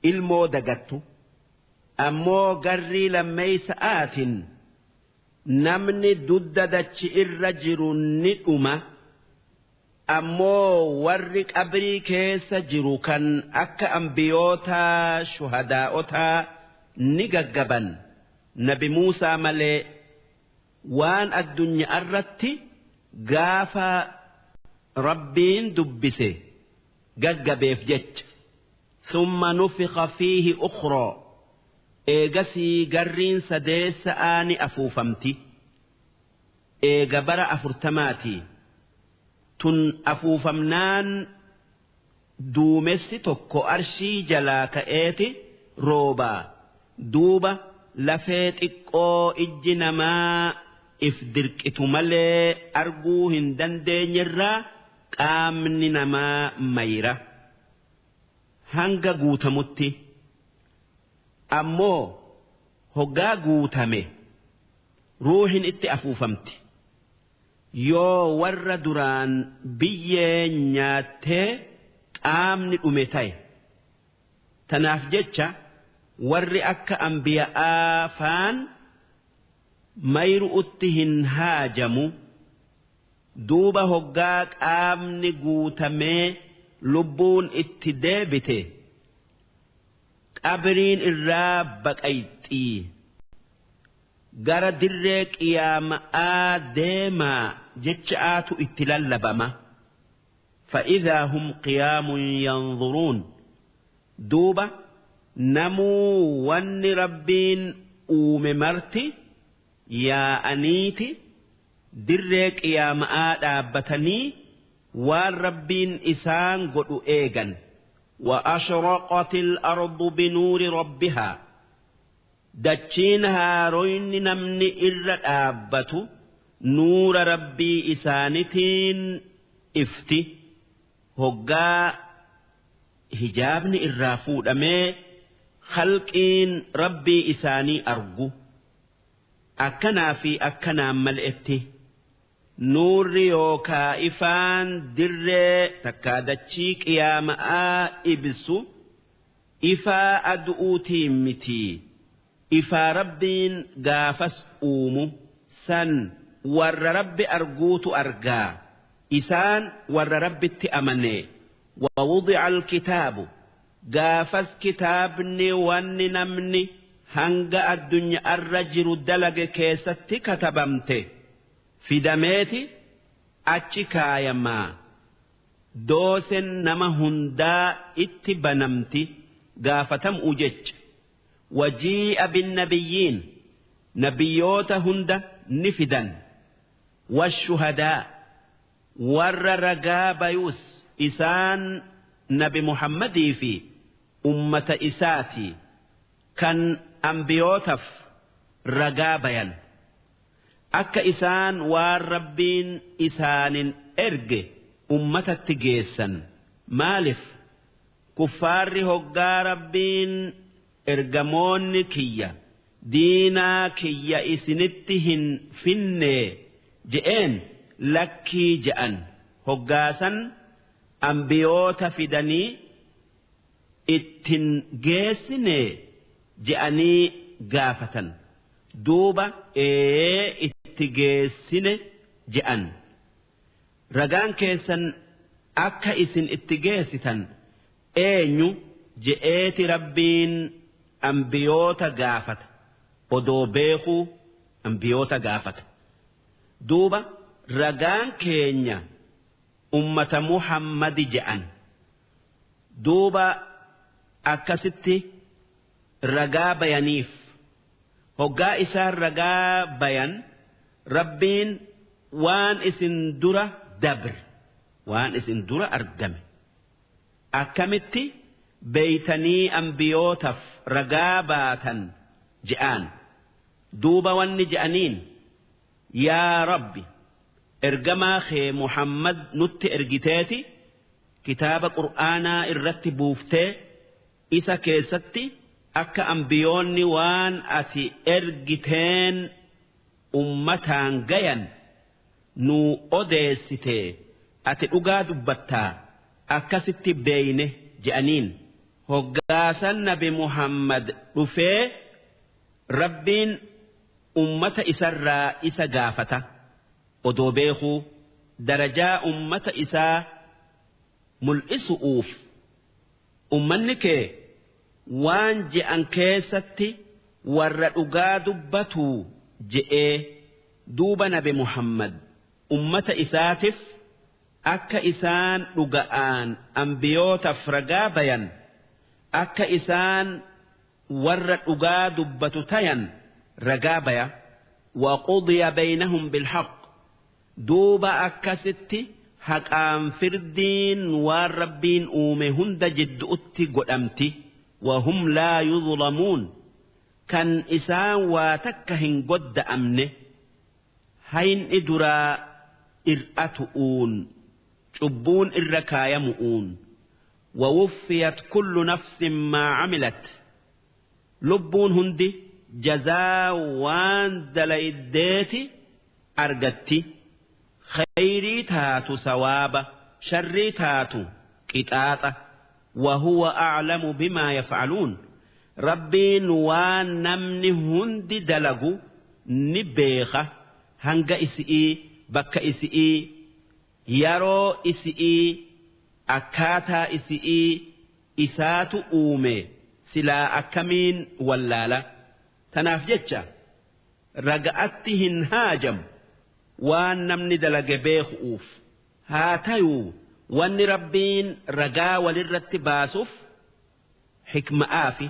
ilmoo dagattu Ammoo garrii lammeeysa'aatin namni dudda dachi irra jiru ni dhuma. Ammoo warri qabrii keessa jiru kan akka ambiyootaa shuhadaa'otaa ni gaggaban. Nabi Muusaa malee waan addunyaa irratti gaafa Rabbiin dubbise gaggabeef jecha. Summa nufiqa fiihi ukhraa, eegasii garriin sadeessa'aa ni afuufamti. Eega bara 40ti. Tun afuufamnaan duumessi tokko arshii jalaa ka'eeti roobaa. Duuba lafee xiqqoo ijji namaa if dirqitu malee arguu hin dandeenyerraa qaamni namaa mayra. Hanga guutamutti. Ammoo hoggaa guutame ruuhin itti afuufamti. Yoo warra duraan biyyee nyaattee qaamni dhume ta'e. Tanaaf jecha warri akka ambiya'aa faan mayru'utti hin haajamu. Duuba hoggaa qaamni guutamee lubbuun itti deebite qabriin irraa baqayxii. Gara dirree qiyaama'aa deemaa jecha'aatu itti lallabama. Fa'idhaa hum qiyaamun yanzuruun. Duuba namuu wanni Rabbiin uume marti yaa'aniiti dirree qiyaama'aa dhaabbatanii waan Rabbiin isaan godhu eegan. Wa ashraqatil ardu binuuri rabbihaa. Dachiin haaroyni namni irra dhaabbatu nuura Rabbii isaanitiin ifti. Hoggaa hijaabni irraa fuudhamee khalqiin Rabbii isaanii argu. Akkanaa fi akkanaan mal'etti nuurri yookaa ifaan dirree takkaa dachii qiyaama'aa ibsu ifaa adu'uutiin miti. Ifaa Rabbiin gaafas uumu san warra Rabbi arguutu argaa. Isaan warra Rabbitti amane. Wawudi'a alkitaabu, gaafas kitaabni wanni namni hanga addunyaarra jiru dalage keessatti katabamte fidameeti achi kaayamaa. Doosen nama hundaa itti banamti gaafatam'u jecha. Wajii'a binnabiyyiin, nabiyyoota hunda ni fidan. Washuhadaa, warra ragaa bayus isaan nabi Muhammadii fi ummata isaati kan ambiyootaf ragaa bayan. Akka isaan waan Rabbiin isaanin erge ummatatti geessan. Maalif kuffaarri hoggaa Rabbiin ergamoonni kiyya diinaa kiyya isinitti hin finnee je'een lakkii je'an, hoggaasan ambiyoota fidanii ittin geessinee je'anii gaafatan. Duuba ee itti geessine je'an. Ragaan keessan akka isin itti geessitan eenyu je'eeti Rabbiin ambiyoota gaafata. Odoo beekuu ambiyoota gaafata. Duuba ragaan keenya ummata Muhammadi je'an. Duuba akkasitti ragaa bayaniif. Hoggaa isaan ragaa bayan Rabbiin waan isin dura dabre, waan isin dura argame akkamitti beeytanii ambiyootaf ragaa baatan je'aan. Duuba wanni je'aniin, yaa Rabbi, ergamaa kee Muhammad nutti ergiteeti kitaaba Qur'aanaa irratti buuftee isa keessatti akka ambiyoonni waan ati ergiteen ummataan gayan nuu odeessite, ati dhugaa dubbattaa akkasitti beeyne je'aniin. Hoggaasan nabi Muhammad dhufee Rabbiin ummata isarraa isa gaafata odoo beekuu darajaa ummata isaa mul'isu'uuf ummanni kee waan je'an keessatti warra dhugaa dubbatuu je'ee duuba nabi Muhammad ummata isaatif akka isaan dhuga'aan ambiyootaaf ragaa bayan akka isaan warra dhugaa dubbatu tayan ragaa baya. Waqudiya baynahum bilhaq duuba akkasitti haqaan firdiin waan rabbiin uume hunda jiddu'utti godhamti. Wahum laa yuzlamuun kan isaan waa takka hin godda'amne hayni duraa ir'atu'uun cubbuun irra kaayamu'uun. Wawuffiyat kullu nafsin maa camilat lubbuun hundi jazaa waan dalaydeeti argatti. Khayrii taatu sawaaba, sharrii taatu qixaaxa. Wahuwa a'lamu bimaa yaf'aluun rabbiin waan namni hundi dalagu ni beeka. Hanga isi'ii, bakka isi'ii, yeroo isi'ii, akkaataa isi'ii isaatu uume silaa akkamiin wallaala. Tanaaf jecha raga'atti hin haajamu waan namni dalage beeku'uuf. Haa tayuu wanni rabbiin ragaa walirratti baasuuf xikma'aa fi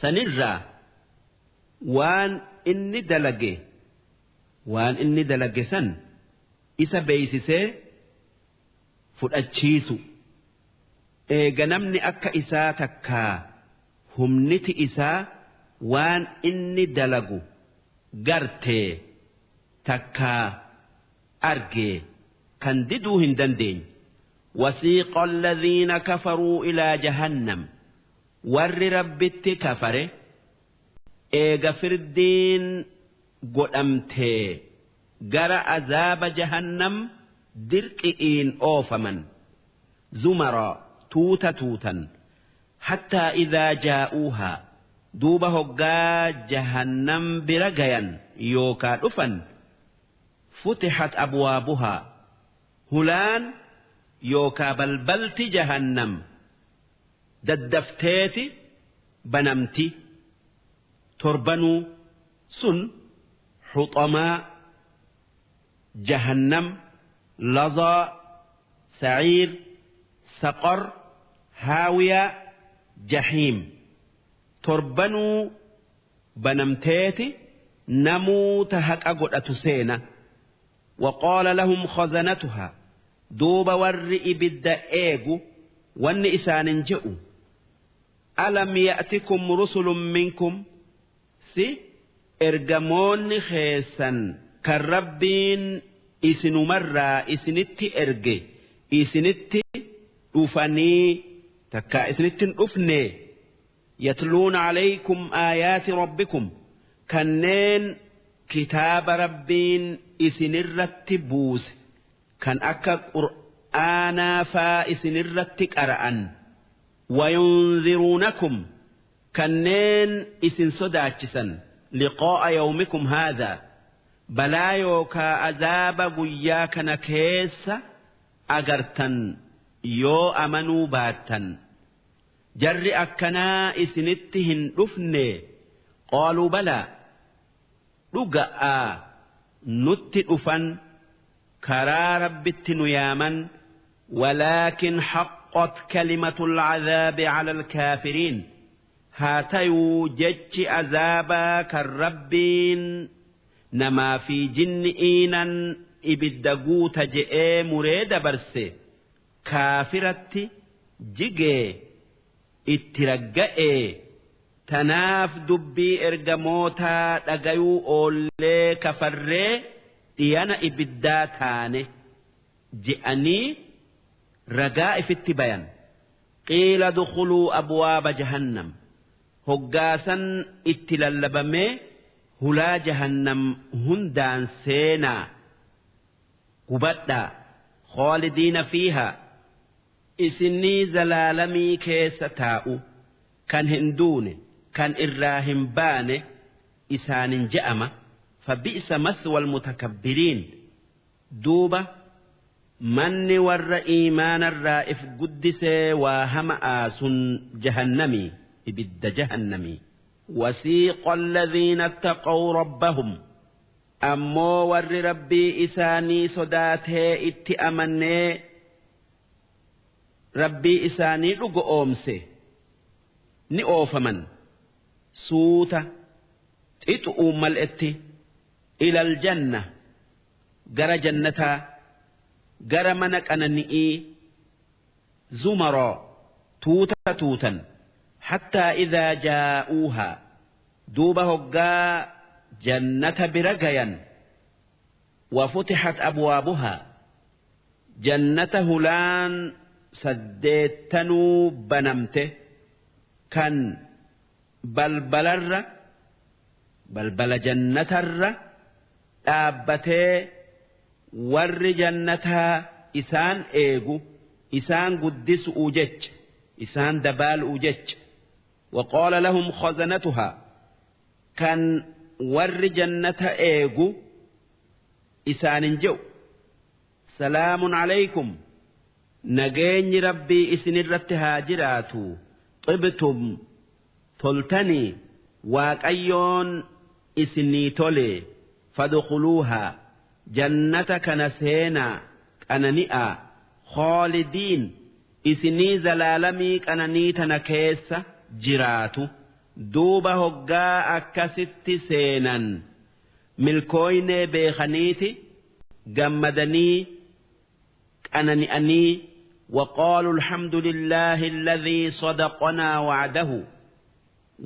sanirraa waan inni dalage waan inni dalage san isa beeysisee fudhachiisu. Eega namni akka isaa takkaa humniti isaa waan inni dalagu gartee takkaa argee kan diduu hin dandeenye. Wasiiqa alladhiina kafaruu ilaa jahannam warri rabbitti kafare eega firdiin godhamtee gara azaaba jahannam dirqi'iin oofaman. Zumara tuuta tuutan hattaa idaa jaa'uuhaa duuba hoggaa jahannam bira gayan yookaa dhufan futixat abwaabuhaa hulaan yookaa balbalti jahannam daddafteeti banamti. Torbanuu sun xuxamaa, jahannam, lazaa, saciir, saqar, haawiyaa, jahiim torbanuu banamteeti namuuta haqa godhatu seena. Waqaala lahum khazanatuhaa duuba warri ibidda eegu wanni isaanin je'u alam ya'tikum rusulun minkum si ergamoonni keessan kan rabbiin isinumarraa isinitti erge isinitti dhufanii takkaa isinitti hin dhufne. Yatluuna alaykum aayaati rabbikum kanneen kitaaba rabbiin isinirratti buuse kan akka qur'aanaa faa isinirratti qara'an. Wayunziruunakum kanneen isin sodaachisan liqaa'a yawmikum haadhaa balaa yookaa azaaba guyyaa kana keessa agartan yoo amanuu baattan jarri akkanaa isinitti hin dhufne. Qaaluu balaa dhuga'aa nutti dhufan karaa rabbitti nu yaaman. Walaakin haqqat kalimatul cadaabi cala alkaafiriin haa tayuu jechi azaabaa kan rabbiin namaa fi jinni'iinan ibidda guuta je'ee muree dabarse kaafiratti jigee itti ragga'ee. Tanaaf dubbii ergamootaa dhagayuu oollee kafarree dhiyana ibiddaa taane je'anii ragaa ifitti bayan. Qiila dukhuluu abwaaba jahannam hoggaasan itti lallabamee hulaa jahannam hundaan seenaa gubadhaa khaalidiina fiihaa isinii zalaalamii keessa taa'u kan hin duune kan irraa hin baane. Isaanin je'ama. Fabi'sa maswal mutakabbiriin. Duuba manni warra iimaanarraa if guddisee waa hama'aa sun jahannamii, ibidda jahannamii. Wasiiqa alladhiina ittaqaw rabbahum. Ammoo warri Rabbii isaanii sodaatee itti amannee Rabbii isaanii dhugo oomse ni oofaman suuta xixu'uu mal'etti ilal janna, gara jannataa, gara mana qanani'ii, zumaroo, tuuta tuutan. Hattaa idhaa jaa'uuhaa, duuba hoggaa jannata bira gayan, wafutixat abwaabuhaa, jannata hulaan saddeettanuu banamte, kan balbalarra, balbala jannatarra dhaabbatee warri jannataa isaan eegu, isaan guddisu'u jecha, isaan dabaalu'u jecha. Waqaala lahum khazanatuhaa, kan warri jannata eegu isaanin je'u, salaamun alaykum, nageenyi Rabbii isinirratti haa jiraatu, xibtum, toltanii, Waaqayyoon isinii tole, fadkhuluuhaa, jannata kana seenaa qanani'aa, khaalidiin, isinii zalaalamii qananii tana keessa jiraatu. Duuba hoggaa akkasitti seenan milkooynee beekaniiti gammadanii qanani'anii. Waqaaluu alhamdu lillaahi alladhii sadaqanaa wa'adahu,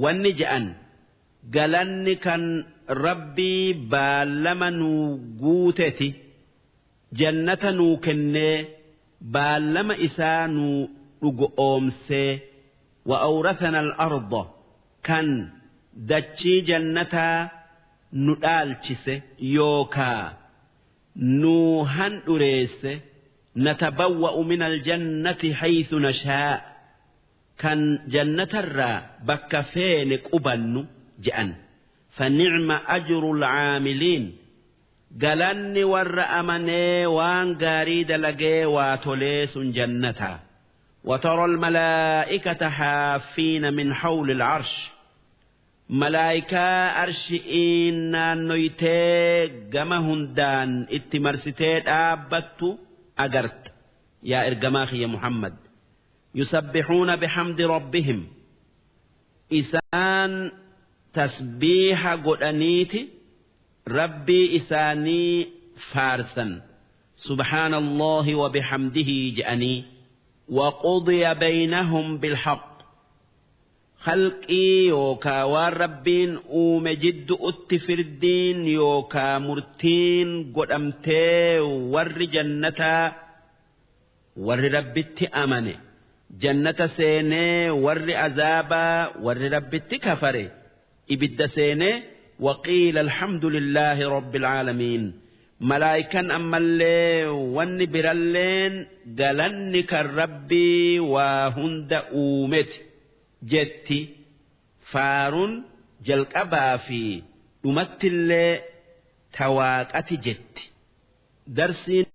wanni je'an galanni kan Rabbii baallama nuu guuteti, jannata nuu kennee baallama isaa nuu dhugo oomsee, wa awrathana al-arda, kan dachii jannataa nu dhaalchise yookaa nuu handhureesse, natabawwa'u min aljannati haythu nashaa, kan jannatarraa bakka feene qubannu je'an. Fanicma ajrul caamiliin, galanni warra amanee waan gaarii dalagee waa tolee sun jannataa. وترى الملائكة حافين من حول العرش، malaayikaa arshi'iin naannoytee gama hundaan itti marsitee dhaabbattu agarta, yaa ergamaa kiyya Muhammad. Yusabbixuuna bihamdi rabbihim, isaan tasbiiha godhaniiti Rabbii isaanii faarsan, subhaana Allahi wa bihamdihi je'anii. Waqudiya baynahum bilhaq, khalqii yookaa waan Rabbiin uume jiddu'utti firdiin yookaa murtiin godhamtee, warri jannataa, warri Rabbitti amane jannata seenee, warri azaabaa, warri Rabbitti kafare ibidda seenee. Waqiila alhamdu lillaahi rabbil aalamiin, malaayikan ammallee wanni biralleen galanni kan Rabbii waa hunda uumeti jetti, faarun jalqabaa fi dhumattillee tawaaqati jetti. Darsiin